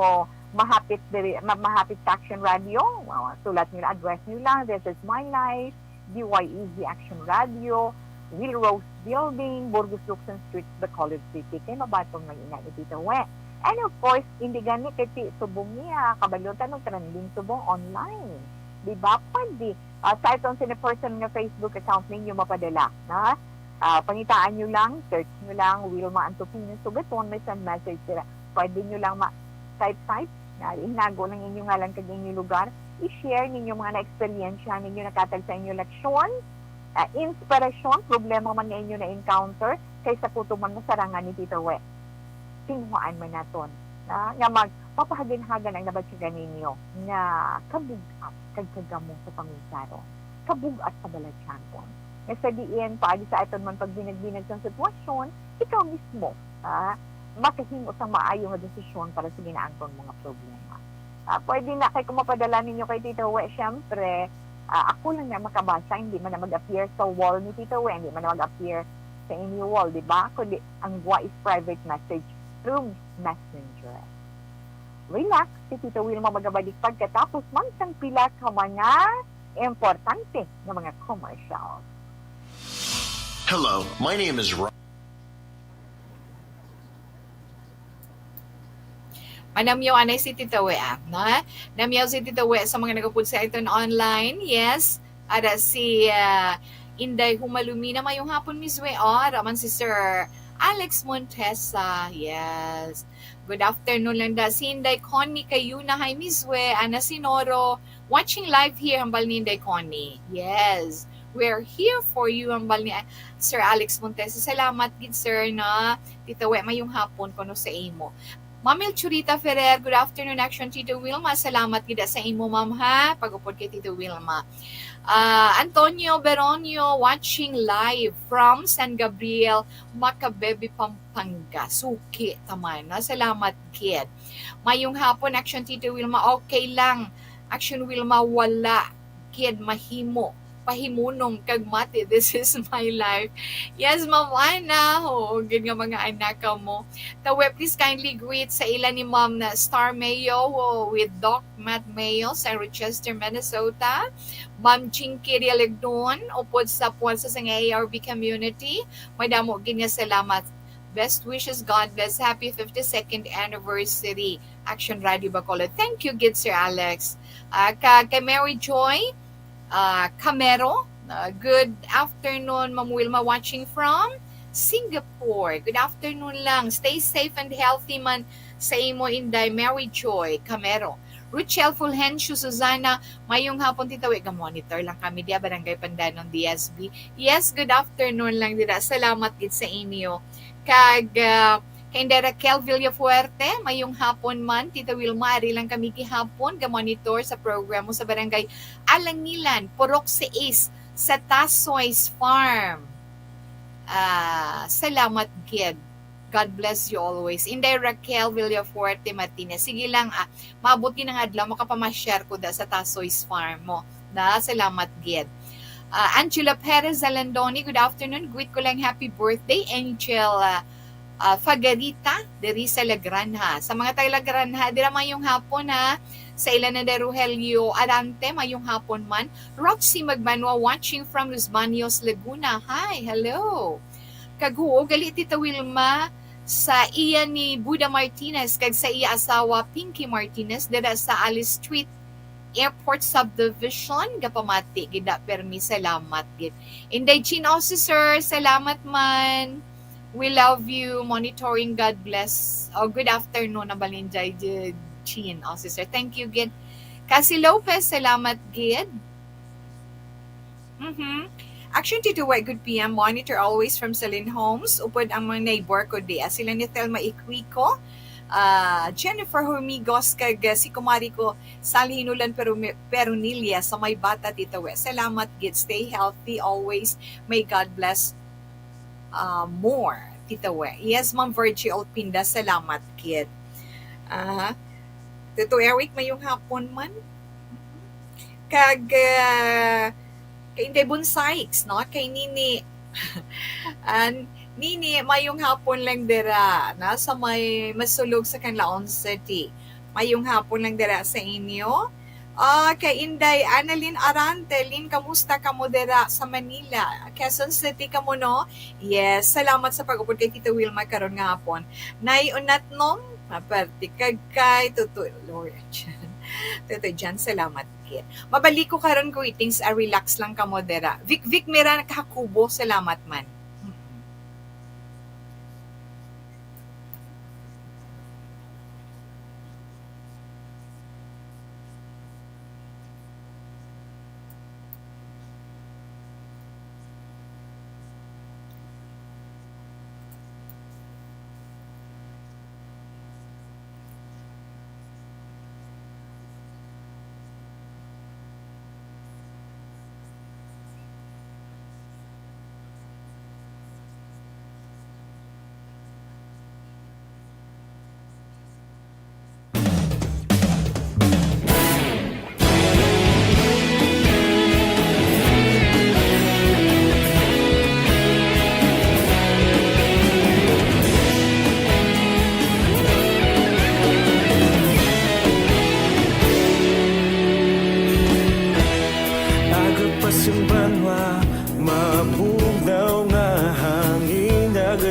mahapit diri, ma-, mahapit sa Action Radio. Ah, sulat niyo, address niyo lang, This Is My Life, D Y E Z Action Radio, Will Rose Building, Burgos Luxon Street, Bacolod City. Kay mabaton man ina ni Tita We. And of course, hindi gani kay ti-, subong niya, kabalo ta, no, trending subong online. Di ba? Pwede. Ah, sa itong sini person nga Facebook account ninyo mapadala, na? Ah, pangitaan nyo lang, search nyo lang, Wilma Antupino Sugaton, may send message sila. Pwede nyo lang ma-type-type, na, hinago lang inyo ngalan kag inyo lugar. I-share ninyo mga na-eksperyensya ninyo, nakatag sa inyo leksyon, ah, inspirasyon, problema man nga inyo na-encounter, kay sa kutob man masarangan ni Tita We. Tinguhaan man naton, na, nga mag-, Papahaginhagan ang nabatyagan ninyo nga kabug-at kag kagamo sa paminsaro, kabug-at sa balatyagon. Nga sa diin, paagi sa aton man pagbinag-binag sang sitwasyon, ikaw mismo, ah, makahimo sang maayo nga desisyon para sa ginaangkon mo nga problema. Ah, pwede na kay kung mapadala ninyo kay Tito We, syempre, ah, ako lang na makabasa, hindi man na mag-appear sa wall ni Tito We, hindi man na mag-appear sa inyo wall, di ba? Kundi ang gwa is private message through messenger. Relax, si Tito Wilma magabalik pagkatapos man sang pila ka mga importante nga mga commercials. Hello, my name is Ron. Manamyaw anay si Tito We, ah, na? Namyaw si Tito We sa mga nagapod sa iton online. Yes. Ada si ah, Inday Humalumina. Mayong hapon, Miss We. Oh, ada man si Sir Alex Montesa. Yes. Good afternoon lang da. Si Inday Connie Kayuna. Hi, Miss We. Ana Sinoro. Watching live here, hambal ni Inday Connie. Yes. We're here for you, hambal ni ah, Sir Alex Montesa. Salamat gid, sir, na Tito We, mayong hapon kuno sa imo. Ma'am Elchurita Ferrer, good afternoon, Action Tito Wilma. Salamat gid sa imo, ma'am, ha? Pag-upod kay Tito Wilma. Ah, Antonio Beronio, watching live from San Gabriel, Macabebe, Pampanga. Suki, taman, no? Salamat gid. Mayong hapon, Action Tito Wilma. Okay lang. Action Wilma, wala gid mahimo pahimunong kag mati. This is my life. Yes, Ma'am Ana. Oo, gid nga mga anak mo. Tawe, please kindly greet sa ila ni Ma'am na Star Mayo, oh, with Doc Matt Mayo sa Rochester, Minnesota. Ma'am Chinky Dialigdon, upod sa puwersa sa A R B community. Madamo gid nga salamat. Best wishes, God bless. Happy fifty-second anniversary, Action Radio Bacolod. Thank you gid, Sir Alex. Ah, ka, kay Mary Joy, ah, Camero. Ah, good afternoon, Ma'am Wilma, watching from Singapore. Good afternoon lang. Stay safe and healthy man sa imo, Inday Mary Joy Camero. Ruchel Fulgencio Susana, mayong hapon, Tita Wi. Ga-monitor lang kami diya, Barangay Pandanon, D S B. Yes, good afternoon lang dira. Salamat gid sa inyo. Kag, ah, kay Inday Raquel Villafuerte, mayong hapon man, Tita Wilma, ari lang kami gihapon, ga-monitor sa program mo sa Barangay Alangilan, Purok sais, sa Tasoy's Farm. Ah, salamat gid. God bless you always. Inday Raquel Villafuerte Martinez. Sige lang, ah, maabot ni nga adlaw, makapamasyar ko da sa Tasoy's Farm mo. Da, salamat gid. Ah, Angela Perez Zalandoni, good afternoon. Greet ko lang happy birthday, Angel, ah, ah, Fagarita, diri sa La Granja. Sa mga taga La Granja, dira mayong hapon, ha. Sa ila na da Rogelio Arante, mayong hapon man. Roxy Magbanwa watching from Los Baños, Laguna. Hi, hello. Kag huo gali, Tita Wilma, sa iya ni Buda Martinez kag sa iya asawa Pinky Martinez dira sa Alice Street, Airport Subdivision. Gapamati gid da, permi, salamat gid. Inday Jean Officer, salamat man. We love you. Monitoring, God bless. Oh, good afternoon na ba ni Inday Jean Officer? Thank you gid. Cassie Lopez, salamat gid. Mm-hmm. Action Tito White, good P M. Monitor always from Celine Homes. Upod ang mga neighbor ko di. Ah, sila ni Thelma Iquico, ah, Jennifer Hormigos, kag, ah, si kumari ko, Sally Hinulan Peru-, Perunilla sa May Bata, Tito We. Salamat gid. Stay healthy always. May God bless, ah, more, Tito We. Yes, Ma'am Virgie Olpinda, salamat gid. Ah, Tito Eric, mayong hapon man. Kag, ah, kay Inday Bon Sykes, no? Kay Nini, ah, Nini, mayong hapon lang dira, na sa may Masulog sa Canlaon City. Mayong hapon lang dira sa inyo. Ah, kay Inday Annalyn Arante, Lin, kamusta kamo dira sa Manila? Quezon City kamo, no? Yes, salamat sa pag-upod kay Tito Wilma karon nga hapon. Nay Unatnom, maperte kag kay Tutoy Lord. Tutoy Jan, salamat gid. Mabalik ko karon, greetings, ah, relax lang kamo dira. Vic Vic Mira Nakakubo, salamat man. Mm-mm.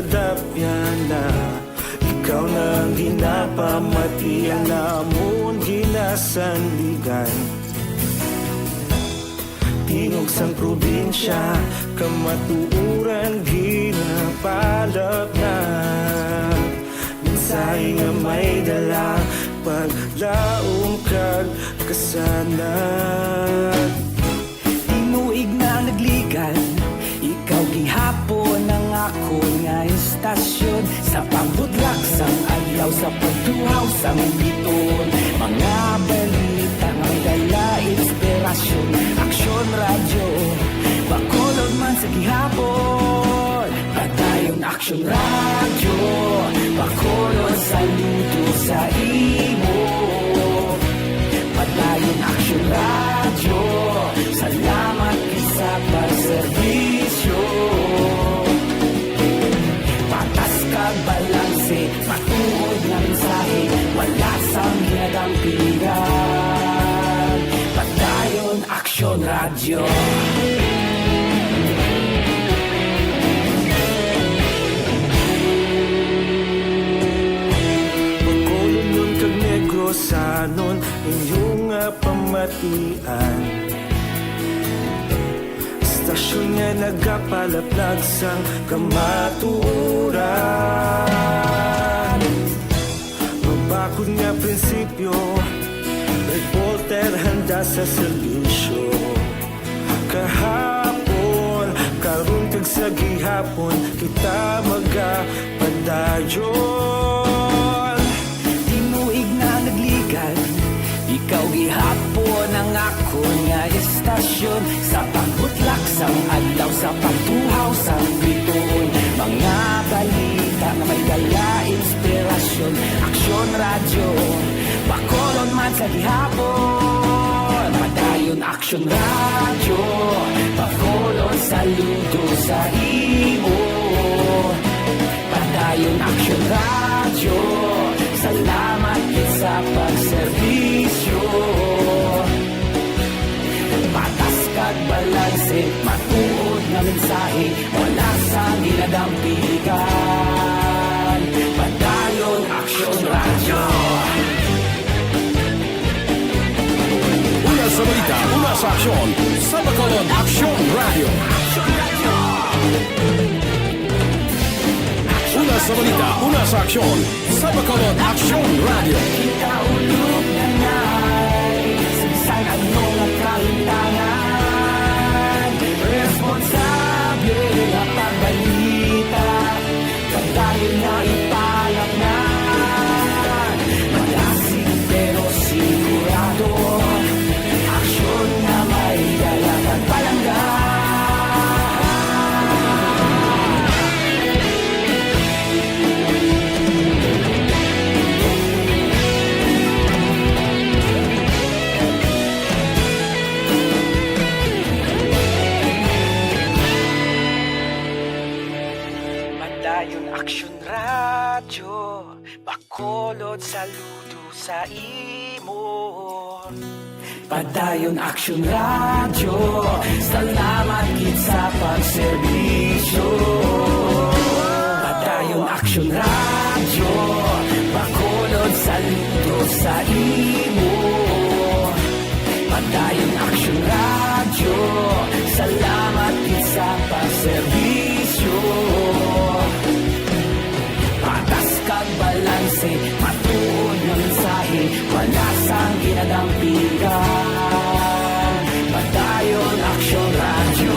Dapyana, ikaw na ang ginapamatian, amon ginasandigan. Tingog sang probinsya, kamatuoran ginapalapnag. Mensahe nga may dala, paglaom kag kasanag. Tinuig na nagligan, ikaw gihapon ang akon nga istasyon. Sa pagbutlak sang adlaw, sa pagtuhaw sang biton, mga balita nga may dala inspirasyon. Aksyon Radyo, Bacolod man sa gihapon. Padayon Aksyon Radyo, Bacolod, saludo sa imo. Padayon Aksyon Radyo, salamat gid sa pagserbisyo. Patas kag balanse, matuod nga mensahe, wala sang ginadampigan. Padayon Aksyon Radyo. Bacolodnon kag Negrosanon, inyo nga pamatian. Istasyon nga nagapalaplag sang kamatuoran. Mabakod nga prinsipyo, reporter handa sa serbisyo. Kahapon, karon kag sa gihapon, kita magapadayon. Tinuig na nagligan, ikaw gihapon ang akon nga istasyon. Sa pagbutlak sang adlaw, sa pagtuhaw sang bituon, mga balita nga may dala inspirasyon. Aksyon Radyo, Bacolod man sa gihapon. Padayon Aksyon Radyo, Bacolod, saludo sa imo. Padayon Aksyon Radyo, salamat gid sa pagserbisyo. Patas kag balanse, matuod nga mensahe, wala sang ginadampigan. Padayon Aksyon Radyo. Una sa balita, una sa aksyon, sa Bacolod Aksyon Radyo. Una sa balita, una sa aksyon, sa Bacolod Aksyon Radyo. Kita ulog na nay, sa bisan ano nga kahimtangan, responsable nga pagbalita. Padayon na ipalapnag, malasig pero sigurado. Aksyon nga may dala kag palangga. Padayon Aksyon Radyo, Bacolod, saludo sa imo. Padayon Aksyon Radyo, salamat gid sa pagserbisyo. Padayon Aksyon Radyo, Bacolod, saludo sa imo. Padayon Aksyon Radyo, salamat gid sa pagserbisyo. Patas kag balanse, matuod nga mensahe, wala sang ginadampigan. Padayon Aksyon Radyo.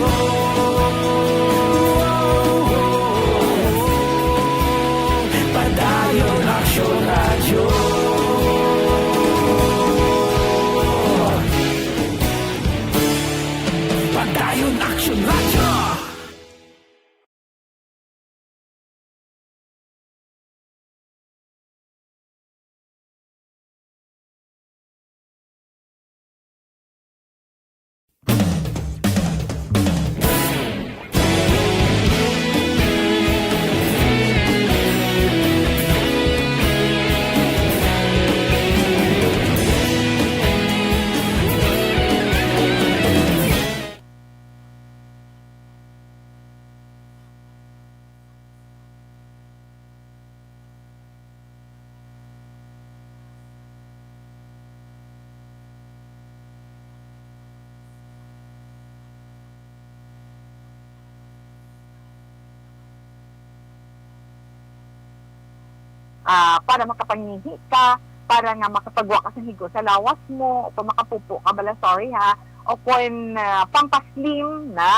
ah, para makapangihi ka, para nga makapagwa ka sa higo sa lawas mo, o kung makapupo ka bala, sorry ha, o kung, ah, pampaslim na,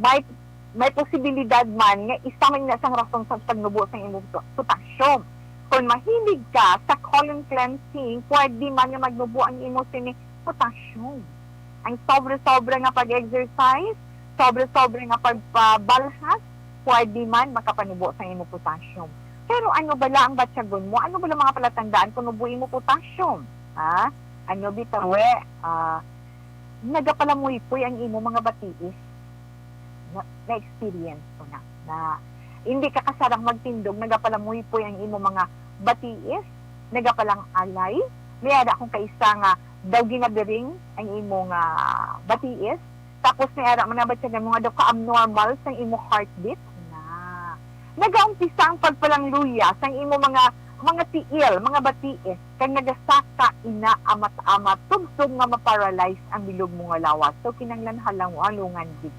may, may posibilidad man nga isa man na sang rason sa pagnubo sang imong potassium. Kung mahilig ka sa colon cleansing, pwede man nga magnubo ang imo sini potassium. Ang sobra-sobra nga pag-exercise, sobra-sobra nga pagpabalhas, pwede man makapanubo sa imo potassium. Pero ano bala ang batyagon mo? Ano bala mga palatandaan kung nubo imo potassium? Ha? Ano bitaw, eh? Ah, nagapalamuypoy ang imo mga batiis. Na, na-experience ko na, na hindi ka kasarang magtindog, nagapalamuypoy ang imo mga batiis, nagapalangalay. May ara akong kaisa nga daw ginabiring ang imo nga batiis, tapos may ara man nabatyagan mo nga daw ka-abnormal sang imo heartbeat na. Nagaumpisa ang pagpalangluya sang imo mga, mga tiil, mga batiis, kag nagasaka ina amat-amat, tubtob nga ma-paralyze ang bilog mo nga lawas. So, kinahanglan halong-, halungan gid.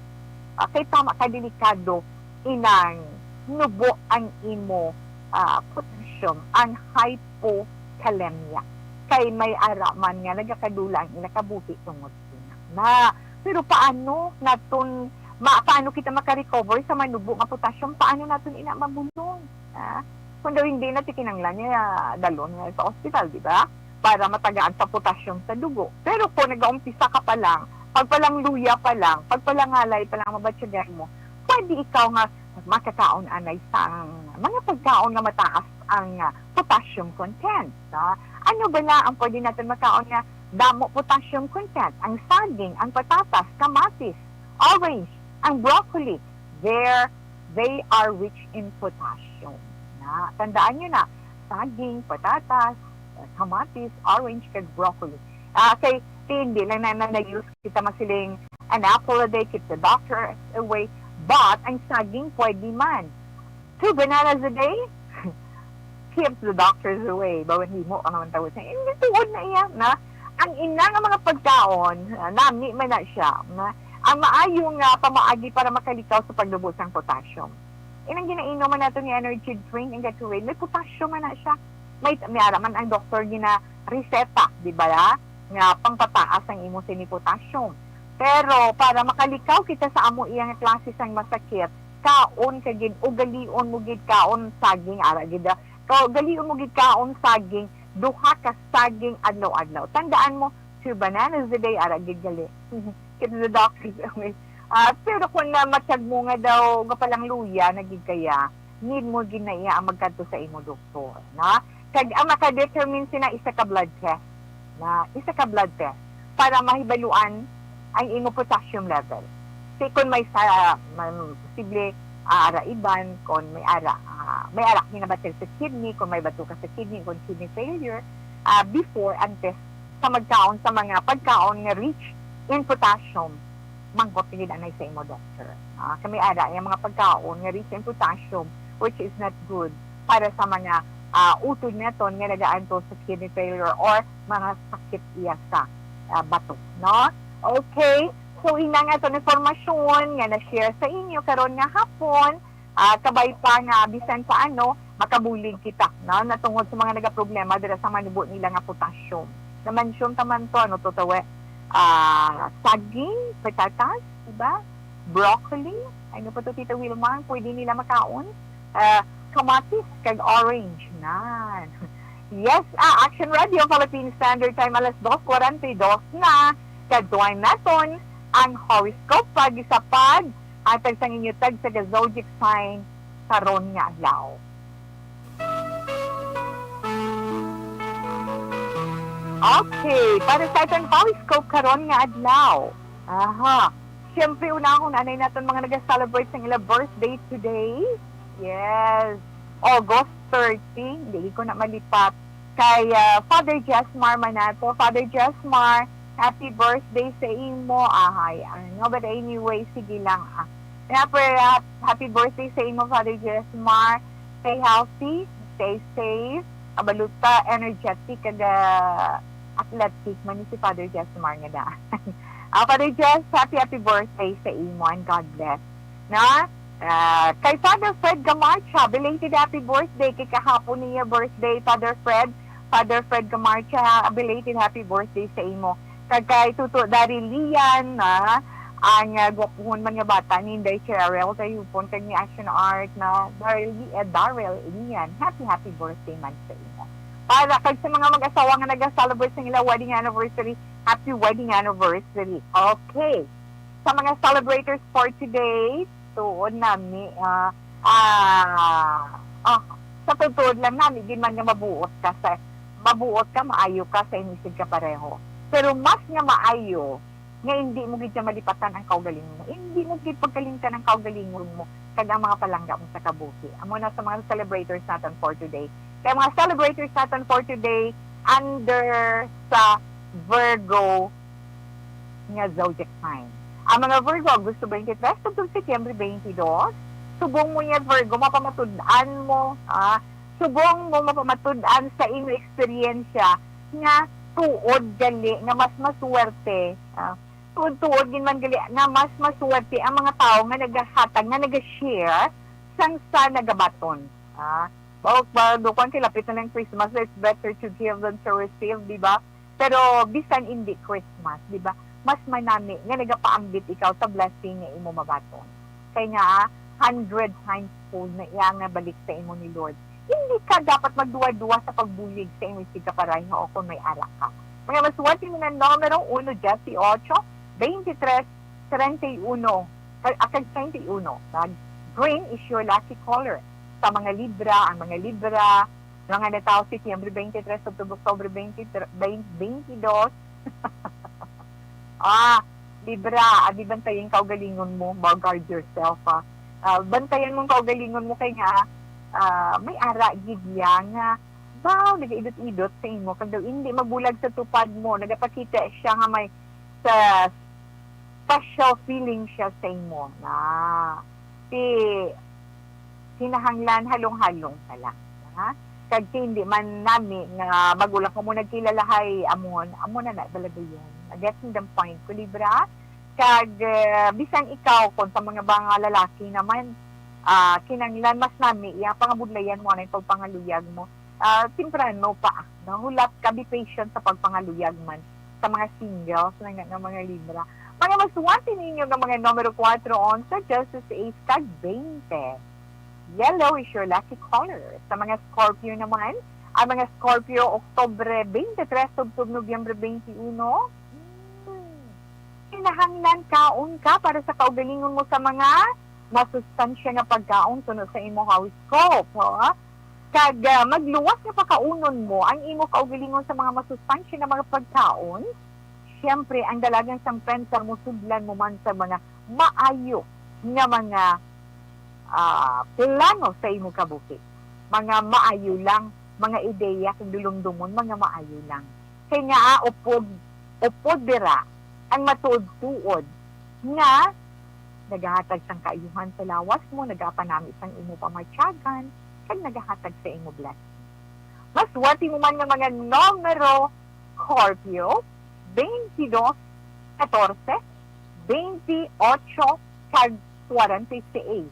Ah, kay tama ka delikado inang nubo ang imo, ah, potassium, ang hypokalemia. Kay may ara man nga nagakadula ang ila kabuhi tungod sina. Na, pero paano naton ma-, paano kita maka-recover sa manubo nga potassium? Paano naton ina mabulong? Ah, kung daw hindi na, ti kinahanglan niya dalon nga sa ospital, di ba? Para matagaan sa potassium sa dugo. Pero kung nagaumpisa ka pa lang, pagpalangluya pa lang, pagpalangalay pa lang, mabatyagan mo, pwede ikaw nga makakaon anay sang mga pagkaon nga mataas ang, ah, potassium content, no? Ano bala ang pwede naton makaon nga damo potassium content? Ang saging, ang patatas, kamatis, orange, ang broccoli, there they are rich in potassium. Na, tandaan nyo na, saging, patatas, eh, kamatis, orange, kag broccoli. Ah, kay, ti, hindi lang na, na, na-use kita masiling, "An apple a day keeps the doctor away." But, ang saging pwede man. "Two bananas a day keeps the doctors away." Bawal himo ka naman tawag sa, hindi tuod na iya, na. Ang ina nga mga pagkaon, ah, nami man na siya, na, ang maayo nga pamaagi para makalikaw sa pagnubo sang potassium. Inang ginainom man nato ni energy drink, ang Gatorade, may potassium man na siya. May, may ara man ang doktor gina-reseta, di ba, nga pangpataas ang imo sini potassium. Pero para makalikaw kita sa amo iya nga klase sang masakit, kaon ka gid, ugalion mo gid kaon saging, ara gid, ah. Ka-, ugalion mo gid kaon saging, duha ka saging adlaw-adlaw. Tandaan mo, "Two bananas a day," ara gid gali. Keep the doctors away. Ah, pero kung na matyag mo nga daw, nga palang luya na gid kaya, need mo gid na iya ang magkadto sa imo doktor, no? Kag ang makadetermine sina isa ka blood test, na isa ka blood test para mahibaluan ang imo potassium level. Si kung may sa, man, posible, ah, ara iban, kung may ara, ah, may ara ka ginabatyag sa kidney, kung may bato ka sa kidney, kung kidney failure, ah, before, antes sa magkaon sa mga pagkaon nga rich in potassium, mangkot ka gid anay sa imo doctor. Ah, kami ara, yung mga pagkaon nga rich in potassium, which is not good para sa mga, ah, utod naton nga nagaantos sa kidney failure or mga sakit iya sa, ah, bato, no? Okay, so ina nga aton informasyon nga na-share sa inyo karon nga hapon, ah, kabay pa nga bisan paano makabulig kita, no? Natungod sa mga nagaproblema dira sa manubo nila nga potassium. Na-mention ta man to, ano to, tawe? Ah, saging, patatas, diba? Broccoli, ano pa to, Tita Wilma, pwede nila makaon? Ah, kamatis, kag orange, nan. Yes, ah, Action Radio, Philippine Standard Time, alas dos kwarenta y dos na. Kadtuan naton ang horoscope, pag-isa pag hatag sang inyo tagsa ka zodiac sign karon nga adlaw. Okay, para sa atong horoscope karon nga adlaw. Aha. Siyempre, unahon anay naton mga nag-celebrate sang ila birthday today. Yes. August thirty, hindi ko na malipat. Kay, ah, Father Jesmar man nato. Father Jesmar, happy birthday sa imo. Ahay, ano, but anyway, sige lang, ah. Kaya, per-, ah, happy birthday sa imo, Father Jesmar. Stay healthy, stay safe. Kabalo ta, energetic, kag, ah, athletic man ni si Father Jesmar nga daan. Ah, Father Jess, happy, happy birthday sa imo, and God bless. Na? Ah, kay Father Fred Gamarcha, belated happy birthday. Kay kahapon niya birthday, Father Fred. Father Fred Gamarcha, belated happy birthday sa imo. Kag kay Tuto Daryl Lian, ah, ang, ah, gwapuhon man nga bata ni Inday Cheryl Tayupon kag ni Ashton Art na Daryl Li-, eh, Daryl Lian. Happy, happy birthday man sa imo. Para kag sa mga mag-asawa nga nag-celebrate sa ila wedding anniversary, happy wedding anniversary. Okay. Sa mga celebrators for today, tuod nami, ah, ah, ah, sa tuod lang nami, di man nga mabuot ka sa, mabuot ka, maayo ka sa inyong isigkapareho. Pero mas nga maayo nga hindi mo gid siya malipatan ang kaugalingon mo. Hindi mo gid pagkalimtan ang kaugalingon mo kag ang mga palangga mo sa kabuhi. Amo na sa mga celebrators naton for today. Kay mga celebrators naton for today, under sa Virgo nga zodiac sign. Ang mga Virgo, Agosto twenty-three tubtob Setyembre twenty-two. Subong mo niya, Virgo, mapamatud-an mo, ah, subong mo mapamatud-an sa imo eksperyensya nga tuod gali nga mas maswerte, ah, tuod-tuod gid man gali nga mas maswerte ang mga tawo nga nagahatag, nga naga-share sang sa nagabaton. Ah, ba, ba, do kwan kay lapit na lang Christmas, it's better to give than to receive, di ba? Pero bisan hindi Christmas, di ba? Mas manami nga nagapaambit ikaw sa blessing nga imo mabaton. Kay nga, ah, hundred times fold na iya nga balik sa imo ni Lord. Hindi ka dapat magduwa-duwa sa pagbulig sa imo isigkapareho o kung may ara ka. Mga maswerte mo nga numero uno, dieciocho, veintitrés, treinta y uno, kag, ah, kag treinta y uno. Nag-, green is your lucky color. Sa mga Libra, ang mga Libra, mga natawo Setyembre twenty-three, October, October twenty-three, twenty, twenty-two. Ah, Libra, abi bantayan kaugalingon mo, ba, guard yourself, ah. Ah, bantayan mo ang kaugalingon mo kay nga, ah, may ara gid iya nga, wow, nagaidot-idot sa imo, kag daw hindi magbulag sa tupad mo, nagapakita siya nga may sa special feeling siya sa imo. Na, si kinahanglan halong-halong ka lang, ha? Kag si hindi man nami nga bago lang kamo nagkilala, hay, amon, amo na na talaga yun. Nag-get the point ko, Libra. Kag, eh, bisan ikaw, kung sa mga, mga lalaki naman, ah, kinahanglan mas nami, iya pangabudlayan mo na yung pagpangaluyag mo. Ah, temprano pa, no? Hulat ka, be patient sa pagpangaluyag man sa mga singles na nga, nga mga Libra. Mga maswerte ninyo nga mga numero kuwatro, onse, diyes seis, kag twenty. Yellow is your lucky color. Sa mga Scorpio naman, ang mga Scorpio, Oktubre twenty-three tubtob Nobyembre twenty-uno, hmm, kinahanglan kaon ka para sa kaugalingon mo sa mga masustansya nga pagkaon suno sa imo horoscope, ha? Kag, ah, magluwas nga pakaunon mo ang imo kaugalingon sa mga masustansya nga mga pagkaon. Siyempre, ang dalagan sang pensa mo, sudlan mo man sa mga maayo nga mga, ah, plano sa imo kabuhi. Mga maayo lang, mga ideya kag dulumdomon, mga maayo lang. Kay nga, ah, upod, upod dira ang matuod-tuod nga nagahatag sang kaayuhan sa lawas mo, nagapanami sang imo pamatyagan, kag nagahatag sa imo blessing. Maswerte mo man nga mga numero, Scorpio, twenty-two, catorce, twenty-ocho, kag forty-six.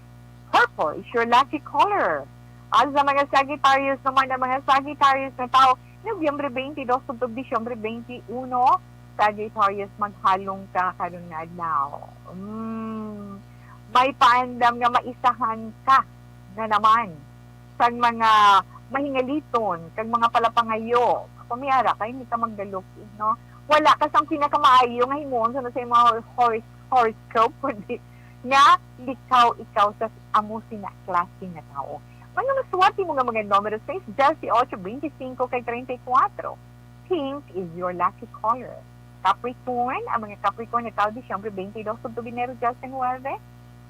Purple is your lucky color. At sa mga Sagittarius naman, ang mga Sagittarius nga tawo, Nobyembre twenty-two tubtob Disyembre twenty-uno, Sagittarius, maghalong ka karon nga adlaw. Mm, may paandam nga maisahan ka na naman sang mga mahingaliton kag mga palapangayo. Kung may ara ka, hindi ka magdalok, eh, no? Wala ka sang pinakamaayo nga himuon sa, sa mga hor-, horoscope, kundi nga likaw ikaw sa amo sina klase nga tawo. Mga maswerte mo nga mga numero, sais, diyes, otso, twenty-cinco, kag treinta y cuatro. Pink is your lucky color. Capricorn, ang mga Capricorn nga tawo Disyembre twenty-dos tubtob Enero diyes nuebe.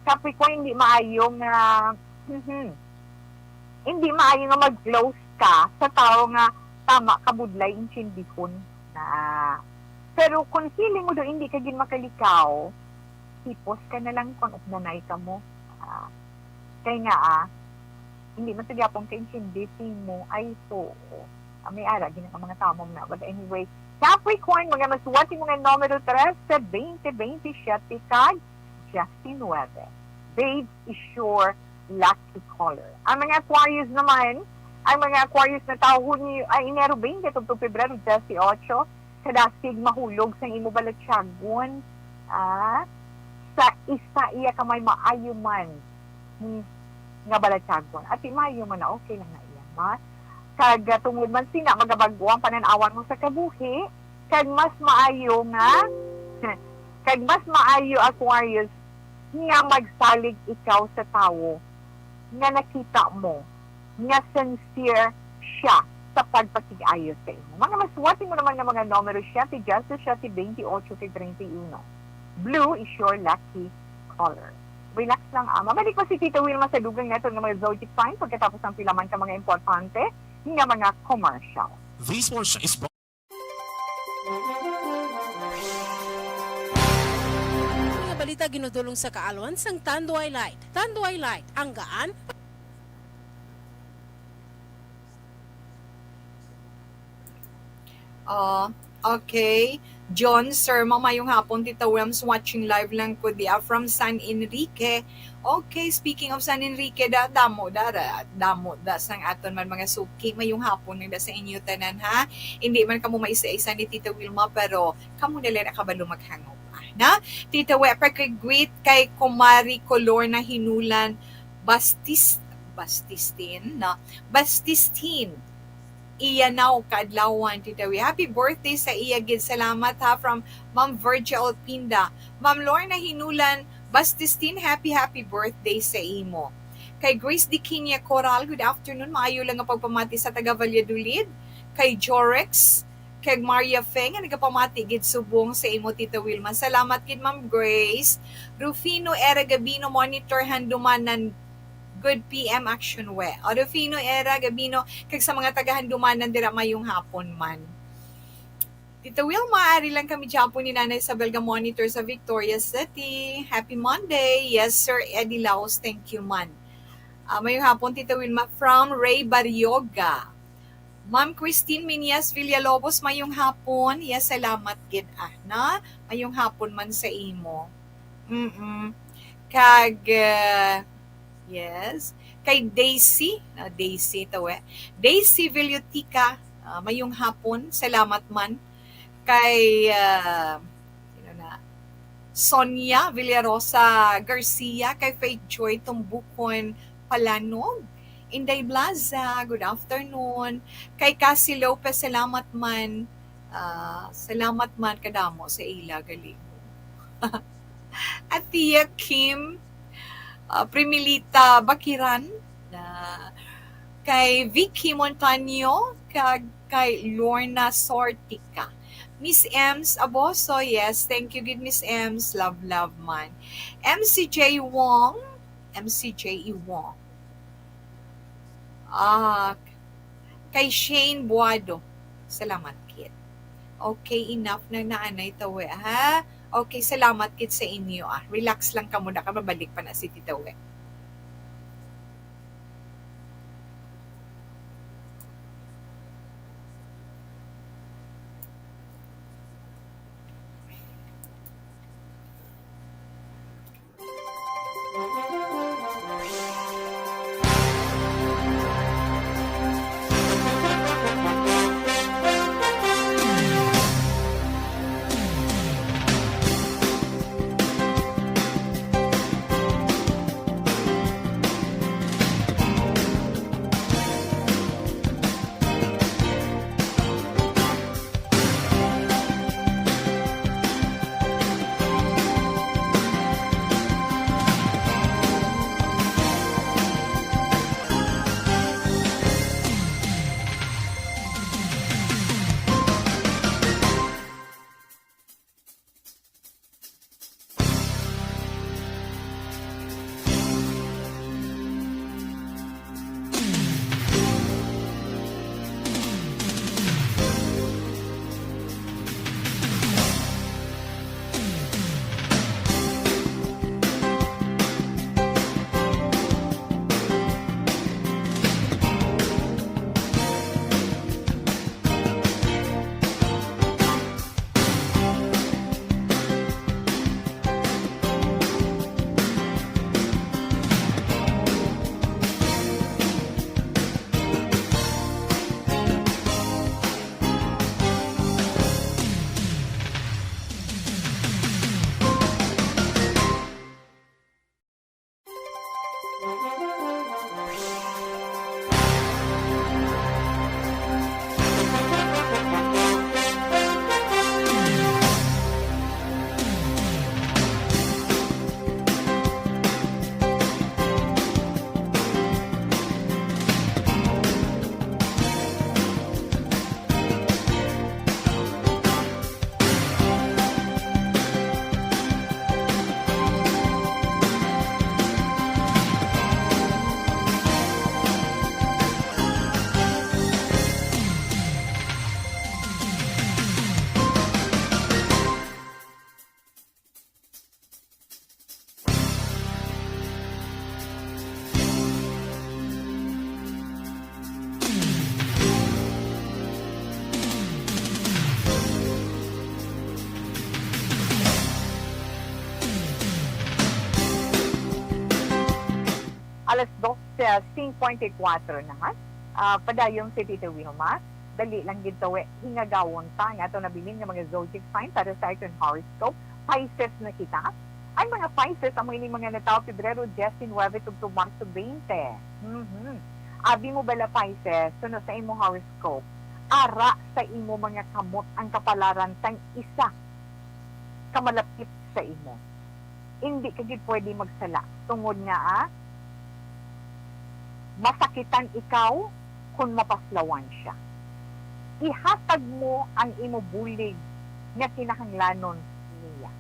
Capricorn, hindi maayo nga, mhm, hindi maayo nga mag-close ka sa tawo nga tama ka budlay intindihon na. Pero kung feeling mo daw hindi ka gid makalikaw, hipos ka na lang kung updanay ka mo. Ah, kay nga, ah, hindi man sa gyapon kaintindi sa imo. Ay, so, ah, may ara gid ang mga tawo mo na. But anyway, Capricorn, mga maswerte mo nga numero trese, twenty, twenty-siyete, kag diyes nuebe. Babes is your lucky color. Ang mga Aquarius naman, ang mga Aquarius na tawo Hunyo, ay, Enero twenty tubtob Pebrero dieciocho, kadasig mahulog sang imo balatyagon, ah, sa isa iya ka may maayo man, hmm, nga balatyagon. At di maayo man na, okay lang na iya, ma. Kag, ah, tungod man sina, magabag-o ang panan-awan mo sa kabuhi, kag mas maayo nga, kag mas maayo, Aquarius, nga magsalig ikaw sa tawo nga nakita mo nga sincere siya sa pagpakig-ayo sa imo. Mga masuwat mo naman nga mga numero, siyete, diyes, siyete, twenty-ocho, kay treinta y uno. Blue is your lucky color. Relax lang, ama. Balik pa si Tita Wilma sa dugang naton nga mga zodiac sign pagkatapos ang pila man ka mga importante nga mga commercial. This portion is brought Mga balita ginudulong sa kaalwan sang Tanduay Light. Tanduay Light, ang gaan. Oh, okay. John, sir, mamayong hapon, Tita Wilms, watching live lang ko diya from San Enrique. Okay, speaking of San Enrique, da, damo, da, da, damo, da, sang aton man mga suki. Mayong hapon lang da sa inyo tanan, ha? Hindi man kamo maisa-isa ni Tita Wilma, pero kamo na lang nakabalo maghangop, ah, na? Tita We, pakig-greet kay Kumari Color na Hinulan Bastis-, Bastistin, no? Bastistin. Iya now kaadlawan, Tita We. Happy birthday sa iya gid. Salamat, ha, from Ma'am Virgie Alpinda. Ma'am Lorna Hinulan Bastistin, happy, happy birthday sa imo. Kay Grace Diquinia Coral, good afternoon. Maayo lang nga pagpamati sa taga Valladolid. Kay Jorex, kay Maria Fe, nga nagapamati gid subong sa imo, Tita Wilma. Salamat gid, Ma'am Grace. Rufino Era Gabino, monitor Handumanan, good P M Action We. O, Rufino Era Gabino, kag sa mga taga Handumanan dira, mayong hapon man. Tita Wilma, ari lang kami gihapon ni Nanay Isabel ga monitor sa Victoria City. Happy Monday. Yes, Sir Eddie Laos, thank you man. Ah, mayong hapon, Tita Wilma, from Ray Barrioga. Ma'am Christine Minyas Villalobos, mayong hapon. Yes, salamat gid, ah, na. Mayong hapon man sa imo. Mm-mm. Kag, ah, yes. Kay Daisy, ah, Daisy to, eh. Daisy Villutica, ah, mayong hapon. Salamat man. Kay, ah, sino na? Sonia Villarosa Garcia, kay Faith Joy Tumbukon Palanog. Inday Blaza, good afternoon. Kay Cassie Lopez, salamat man. Ah, salamat man kadamo sa ila, galing. Atia Kim, ah, Primilita Bakiran, na kay Vicky Montaño, kag kay Lorna Sortica. Miss Ems Aboso, yes, thank you gid, Miss Ems. Love, love man. M C J Wong, M C J E Wong. Ah, kay Shane Buado. Salamat gid. Okay, enough na naanay tawi, ha? Okay, salamat gid sa inyo, ah. Relax lang kamo, na ka mabalik pa na si Tita We. Alas dose cincuenta y cuatro na. Ah, padayon si Tita Wilma. Dali lang gid tawi, hingagawon ta ang ato nabilin nga mga zodiac sign para sa aton horoscope. Pisces na kita. Ang mga Pisces, amo ini mga natawo Pebrero diecinuebe tubtob Marso twenty. Mhm. Abi mo bala, Pisces, suno sa imo horoscope, ara sa imo mga kamot ang kapalaran sang isa ka malapit sa imo. Indi ka gid pwede magsala tungod nga, ah, masakitan ikaw kon mapaslawan sia. Ihatag mo ang imo bulig nga kinahanglanon niya.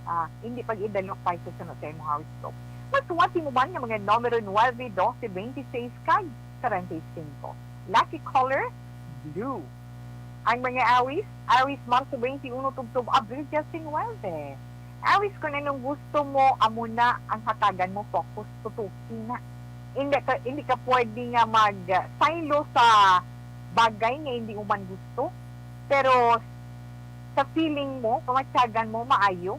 Ah, hindi pag-idalok pa sa sunod sa imo horoscope. Masuwati mo man nga mga numero nuebe, dose, twenty-six kag forty-five. Lucky color, blue. Ang mga Aries, Aries, Marso twenty-uno tubtob Abril diecinuebe. Aries, kung anong gusto mo, amo na ang hatagan mo focus, tutuki na. Hindi ka, hindi ka pwede nga mag-silo sa bagay nga hindi mo man gusto. Pero sa feeling mo, pamatyagan mo, maayo,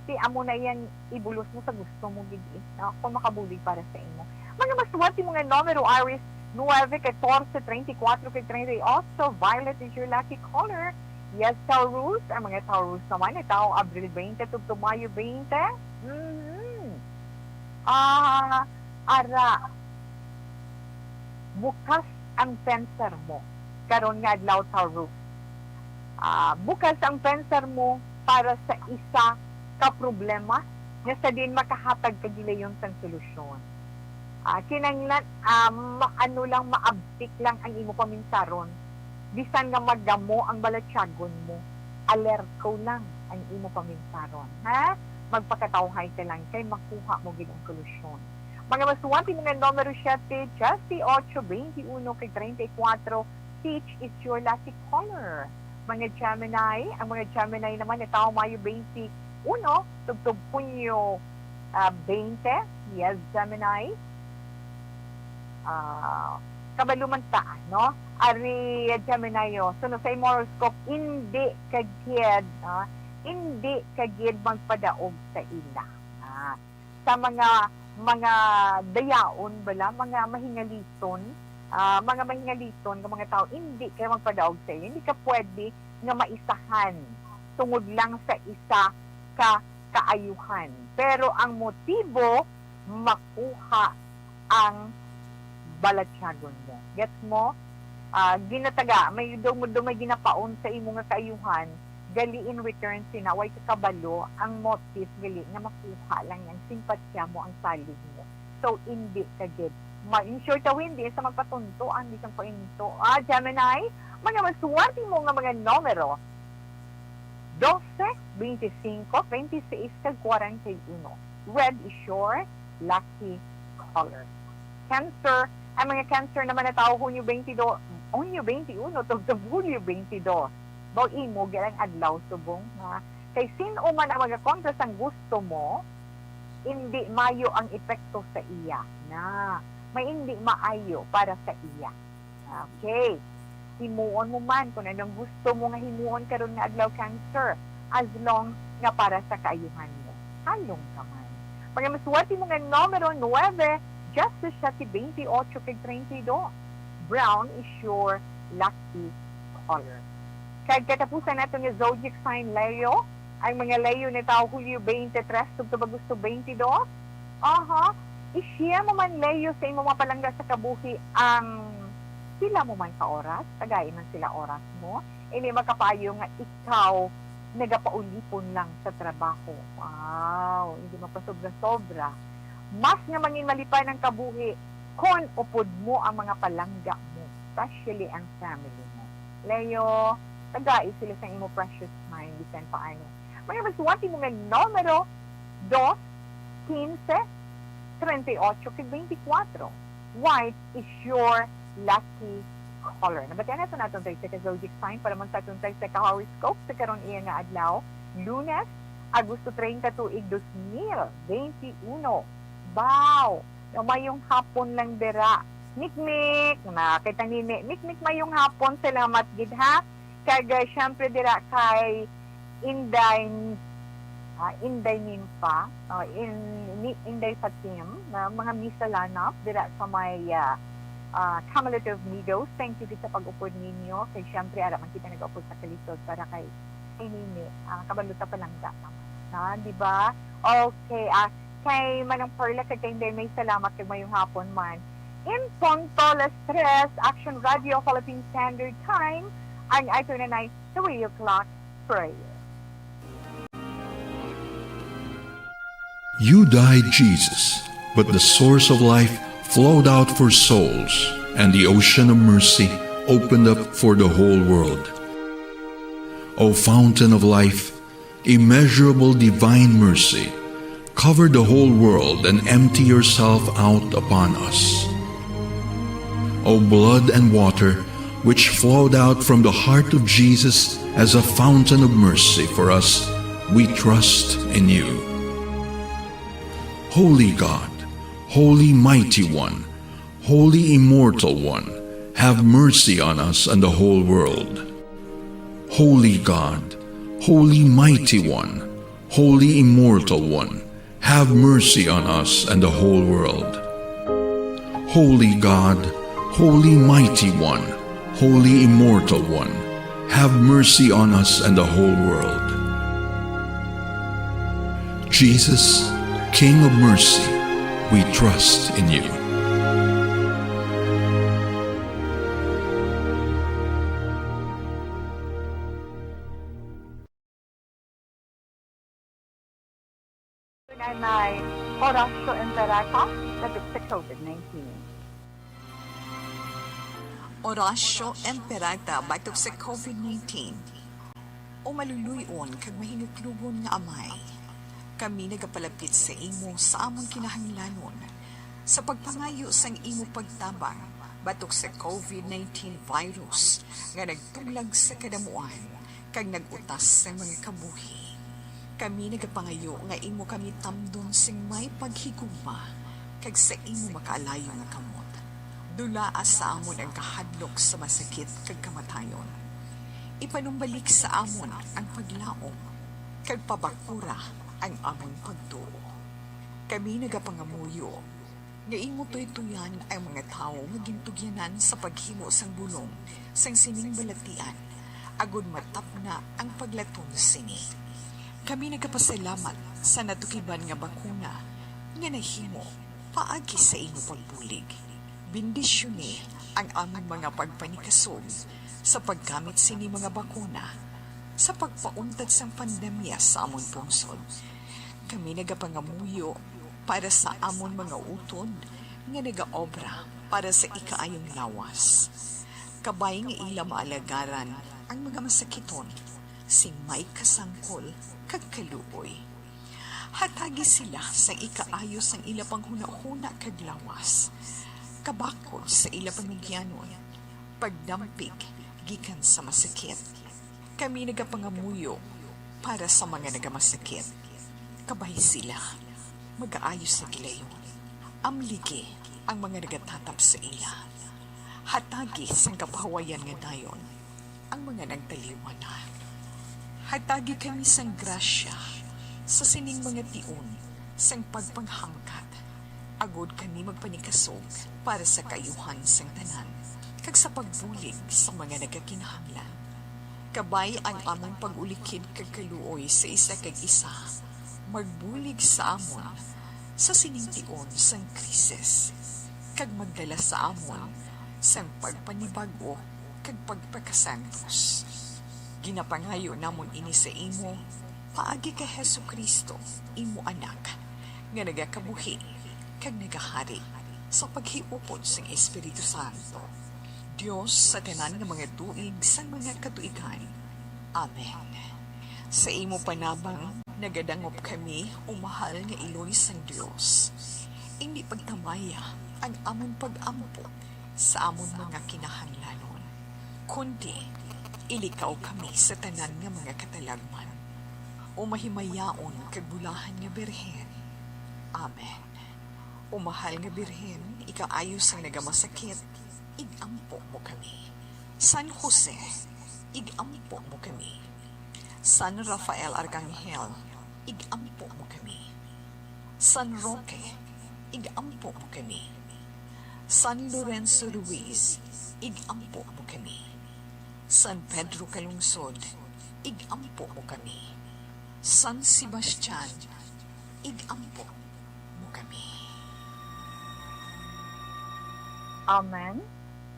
si amo na yan, ibulos mo sa gusto mo gid, eh, no? Kung makabulig para sa imo. Mga masuwati mo nga numero, Aries, nuebe, catorce, treinta y cuatro, kay treinta y ocho, violet is your lucky color. Yes, Taurus, ang mga Taurus naman, itaw, Abril twenty tubtob Mayo twenty. Mhm. Ah, ara, bukas ang pensar mo karon nga adlaw, Taurus. Ah, bukas ang pensar mo para sa isa ka problema nga sa diin makahatag ka gilayon sang solusyon. Ah, kinahanglan, ah, ma-, ano lang, maabtik lang ang imo paminsaron. Bisan nga magamo ang balatyagon mo, alerto lang ang imo paminsaron, ha? Magpakatawhay ka lang kay makuha mo gid ang solusyon. Mga masuwati, mga numero siyete, diyes, otso, twenty-uno, kay treinta y cuatro, peach is your lucky color. Mga Gemini, ang mga Gemini naman, itaw, Mayo twenty-uno, tubtob Hunyo, ah, twenty. Yes, Gemini. Ah, kabalo man ta, no? Ari, Gemini, oh. So, no, sa imo horoscope, hindi ka gid, ah, hindi ka gid magpadaog sa ila. Ah, sa mga, mga dayaon bala, mga mahingaliton, ah, mga mahingaliton nga mga tao, hindi kayo magpadaog sa iyo. Hindi ka pwede nga maisahan tungod lang sa isa ka kaayuhan. Pero ang motibo, makuha ang balatyagon mo. Gets mo? Ah, ginataga, may daw mo, daw may ginapaon sa imo nga kaayuhan, gali in return sina, way ka kabalo, ang motive gali nga makuha lang ang simpatya mo, ang salig mo. So, hindi ka gid. Ma-, in short, daw hindi sa magpatunto ang isang painto. Ah, Gemini, mga maswerte mo nga mga numero, dose, twenty-cinco, twenty-six, kag forty-one. Red is your lucky color. Cancer, ang mga Cancer naman na tao, Hunyo twenty-two, Hunyo twenty-uno, tubtob Hulyo twenty-two. Baw imo gid ang adlaw subong, ha? Kay sin-o man ang magakontra sang gusto mo, hindi mayo ang epekto sa iya. Na, may hindi maayo para sa iya. Okay. Himuon mo man kung anong gusto mo nga himuon karon nga adlaw, Cancer, as long nga para sa kaayuhan mo. Halong ka man. Mga maswerte mo nga numero, nuebe, diyes, siyete, twenty-ocho, kag treinta y dos. Brown is your lucky color. Kag katapusan nato nga zodiac sign, Leo. Ang mga Leo na tao, Hulyo twenty-three tubtob Agosto twenty-two. Aha. I-share mo man, Leo, sa imong mga palangga sa kabuhi ang pila mo man ka oras, tagai man sila oras mo. Hindi makapayo nga ikaw nagapaulipon lang sa trabaho. Wow, hindi magpasobra-sobra. Mas nga mangin malipay ang kabuhi kon upod mo ang mga palangga mo, especially ang family mo. Leo, tagai sila sa imo precious time, bisan paano. Mga maswerte mo nga numero, dos, quince, treinta y ocho, kag twenty-four. White is your lucky color. Nabatian na sa naton tayo sa ka zodiac sign para man sa aton tayo sa ka horoscope sa karon iya nga adlaw, Lunes, Agosto treinta, tuig dos mil veintiuno. Baw, no, mayong hapon lang dira. Mikmik, na, kay tanini, Mikmik, mayong hapon, salamat gid, ha. Kag, ah, syempre dira kay Inday ah, Inday Nympha, ah, in, ni, Inday Fatim, na mga misa lineup dira sa may, ah, ah, Cumulative Meadows. Thank you gid sa pag-upod ninyo. Kay syempre, ara man kita nag-upod sa kalisod para kay, kay Nini. Ah, kabalo ta palangga naman. Na, di ba? Okay, ah, kay Manang Perla, kag kay Inday May, salamat kag mayong hapon man. In punto, alas tres, Action Radio, Philippine Standard Time, and ito na night, three o'clock prayer. You died, Jesus, but the source of life flowed out for souls, and the ocean of mercy opened up for the whole world. O fountain of life, immeasurable divine mercy, cover the whole world and empty yourself out upon us. O blood and water, which flowed out from the heart of Jesus as a fountain of mercy for us, we trust in you. Holy God, Holy Mighty One, Holy Immortal One, have mercy on us and the whole world. Holy God, Holy Mighty One, Holy Immortal One, have mercy on us and the whole world. Holy God, Holy Mighty One, Holy Immortal One, have mercy on us and the whole world. Jesus, King of mercy, we trust in you. Nanay Horacio Imperata, batok sa COVID nineteen. Horacio Imperata, batok sa COVID nineteen. O maluluy-on kag mahinuklogon nga Amay, kami nagapalapit sa imo sa amon kinahanglanon sa pagpangayo sang imo pagtabang batok sa COVID nineteen virus nga nagtuglag sa kadamuan kag nag-utas sang mga kabuhi. Kami nagapangayo nga imo kami tamdon sing may paghigugma kag sa imo makaalayo nga kamot. Dulaa sa amon ang kahadlok sa masakit kag kamatayon. Ipanumbalik sa amon ang paglaom kag pabakura ang amon pagtuo. Kami nagapangamuyo nga imo tuytoyan ang mga tawo nga gintugyanan sa paghimo sang bulong sang sining balatian, agod matapna ang paglaton sini. Kami nagapasalamat sa natukiban nga bakuna nga nahimo paagi sa imo pagbulig. Bendisyoni ang amon mga pagpanikasog sa paggamit sini mga bakuna sa pagpauntad sang pandemya sa amon pungsod. Kami nagapangamuyo para sa amon mga utod nga nagaobra para sa ikaayong lawas, kabay nga ila maalagaran ang mga masakiton sing may kasangkol kag kaluoy. Hatagi sila sang ikaayo sang ila panghunahuna kag lawas, kabakod sa ila panugyanon, pagdampig gikan sa masakit. Kami nagapangamuyo para sa mga nagamasakit. Kabay sila magaayo sa gilayon. Amligi ang mga nagatatap sa ila. Hatagi sang kapahuwayan nga dayon ang mga nagtaliwan na. Hatagi kami sang grasya sa sining mga tion sang pagpanghangkat, agod kami magpanikasog para sa kaayuhan sang tanan kag sa pagbulig sa mga nagakinahanglan. Kabay ang amon pag-ulikid kag kaluoy sa isa kag isa, magbulig sa amon sa sining tion sang krisis, kag magdala sa amon sang pagpanibag-o kag pagpakasantos. Ginapangayo namon ini sa imo paagi kay Jesu-Cristo, imo Anak, nga nagakabuhi kag nagahari sa paghiupod sang Espiritu Santo, Dios sa tanan nga mga tuig sang mga katuigan. Amen. Sa imo panabang nagadangop kami, o mahal nga Iloy sang Dios. Indi pagtamaya ang amon pag-ampo sa amon mga kinahanglanon, kundi ilikaw kami sa tanan nga mga katalagman, o mahimayaon kag bulahan nga Birhen. Amen. O mahal nga Birhen, ikaayo sang nagamasakit, ig-ampo mo kami. San Jose, ig-ampo mo kami. San Rafael Arcangel, Igampo mo kami. San Roque, igampo mo kami. San Lorenzo Ruiz, igampo mo kami. San Pedro Calungsod, igampo mo kami. San Sebastian, igampo mo kami. Amen.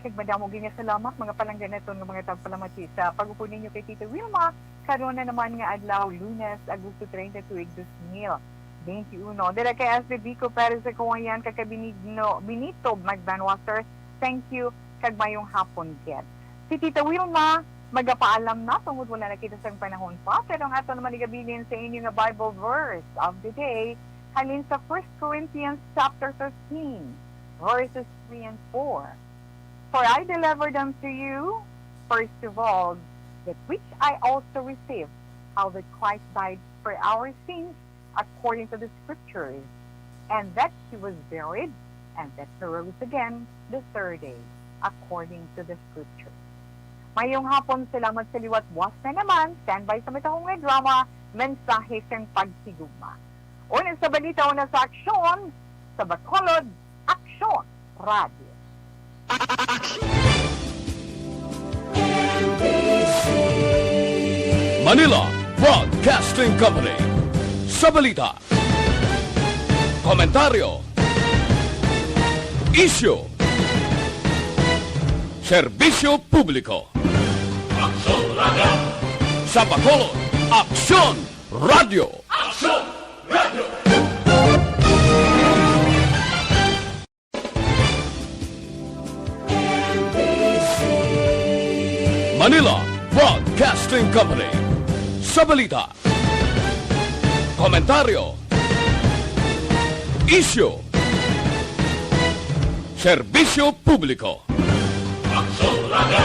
Kag madamo gid nga salamat, mga palangga naton nga mga tagpalamati, sa pag-upod ninyo kay Tita Wilma. Karon na naman nga adlaw, Lunes, Agosto treinta, tuig dos mil veintiuno. Dira kay S B Vico Perez sa Kawayan, kag kay Benigno, Benito Magbanwa, sir. Thank you, kag mayong hapon gid. Si Tita Wilma, magapaalam na tungod wala na kita sang panahon pa, pero ang ato naman igabilin sa inyo nga Bible verse of the day, halin sa First Corinthians chapter fifteen, verses three and four. For I delivered unto you, first of all, that which I also received, how that Christ died for our sins according to the Scriptures, and that he was buried, and that he rose again the third day according to the Scriptures. Mayong hapon, salamat sa liwat. Buwas na naman, standby sa matahong nga drama, Mensahe sang Paghigugma. Una sa balita, una sa aksyon, sa Bacolod, Aksyon Radio. Manila Broadcasting Company. Sa balita, komentaryo, isyu, serbisyo publiko. Aksyon Radio. Sa Bacolod, Aksyon Radio. Aksyon Radio. Manila Broadcasting Company. Sa balita, komentaryo, isyu, serbisyo publiko. Aksyon Radio.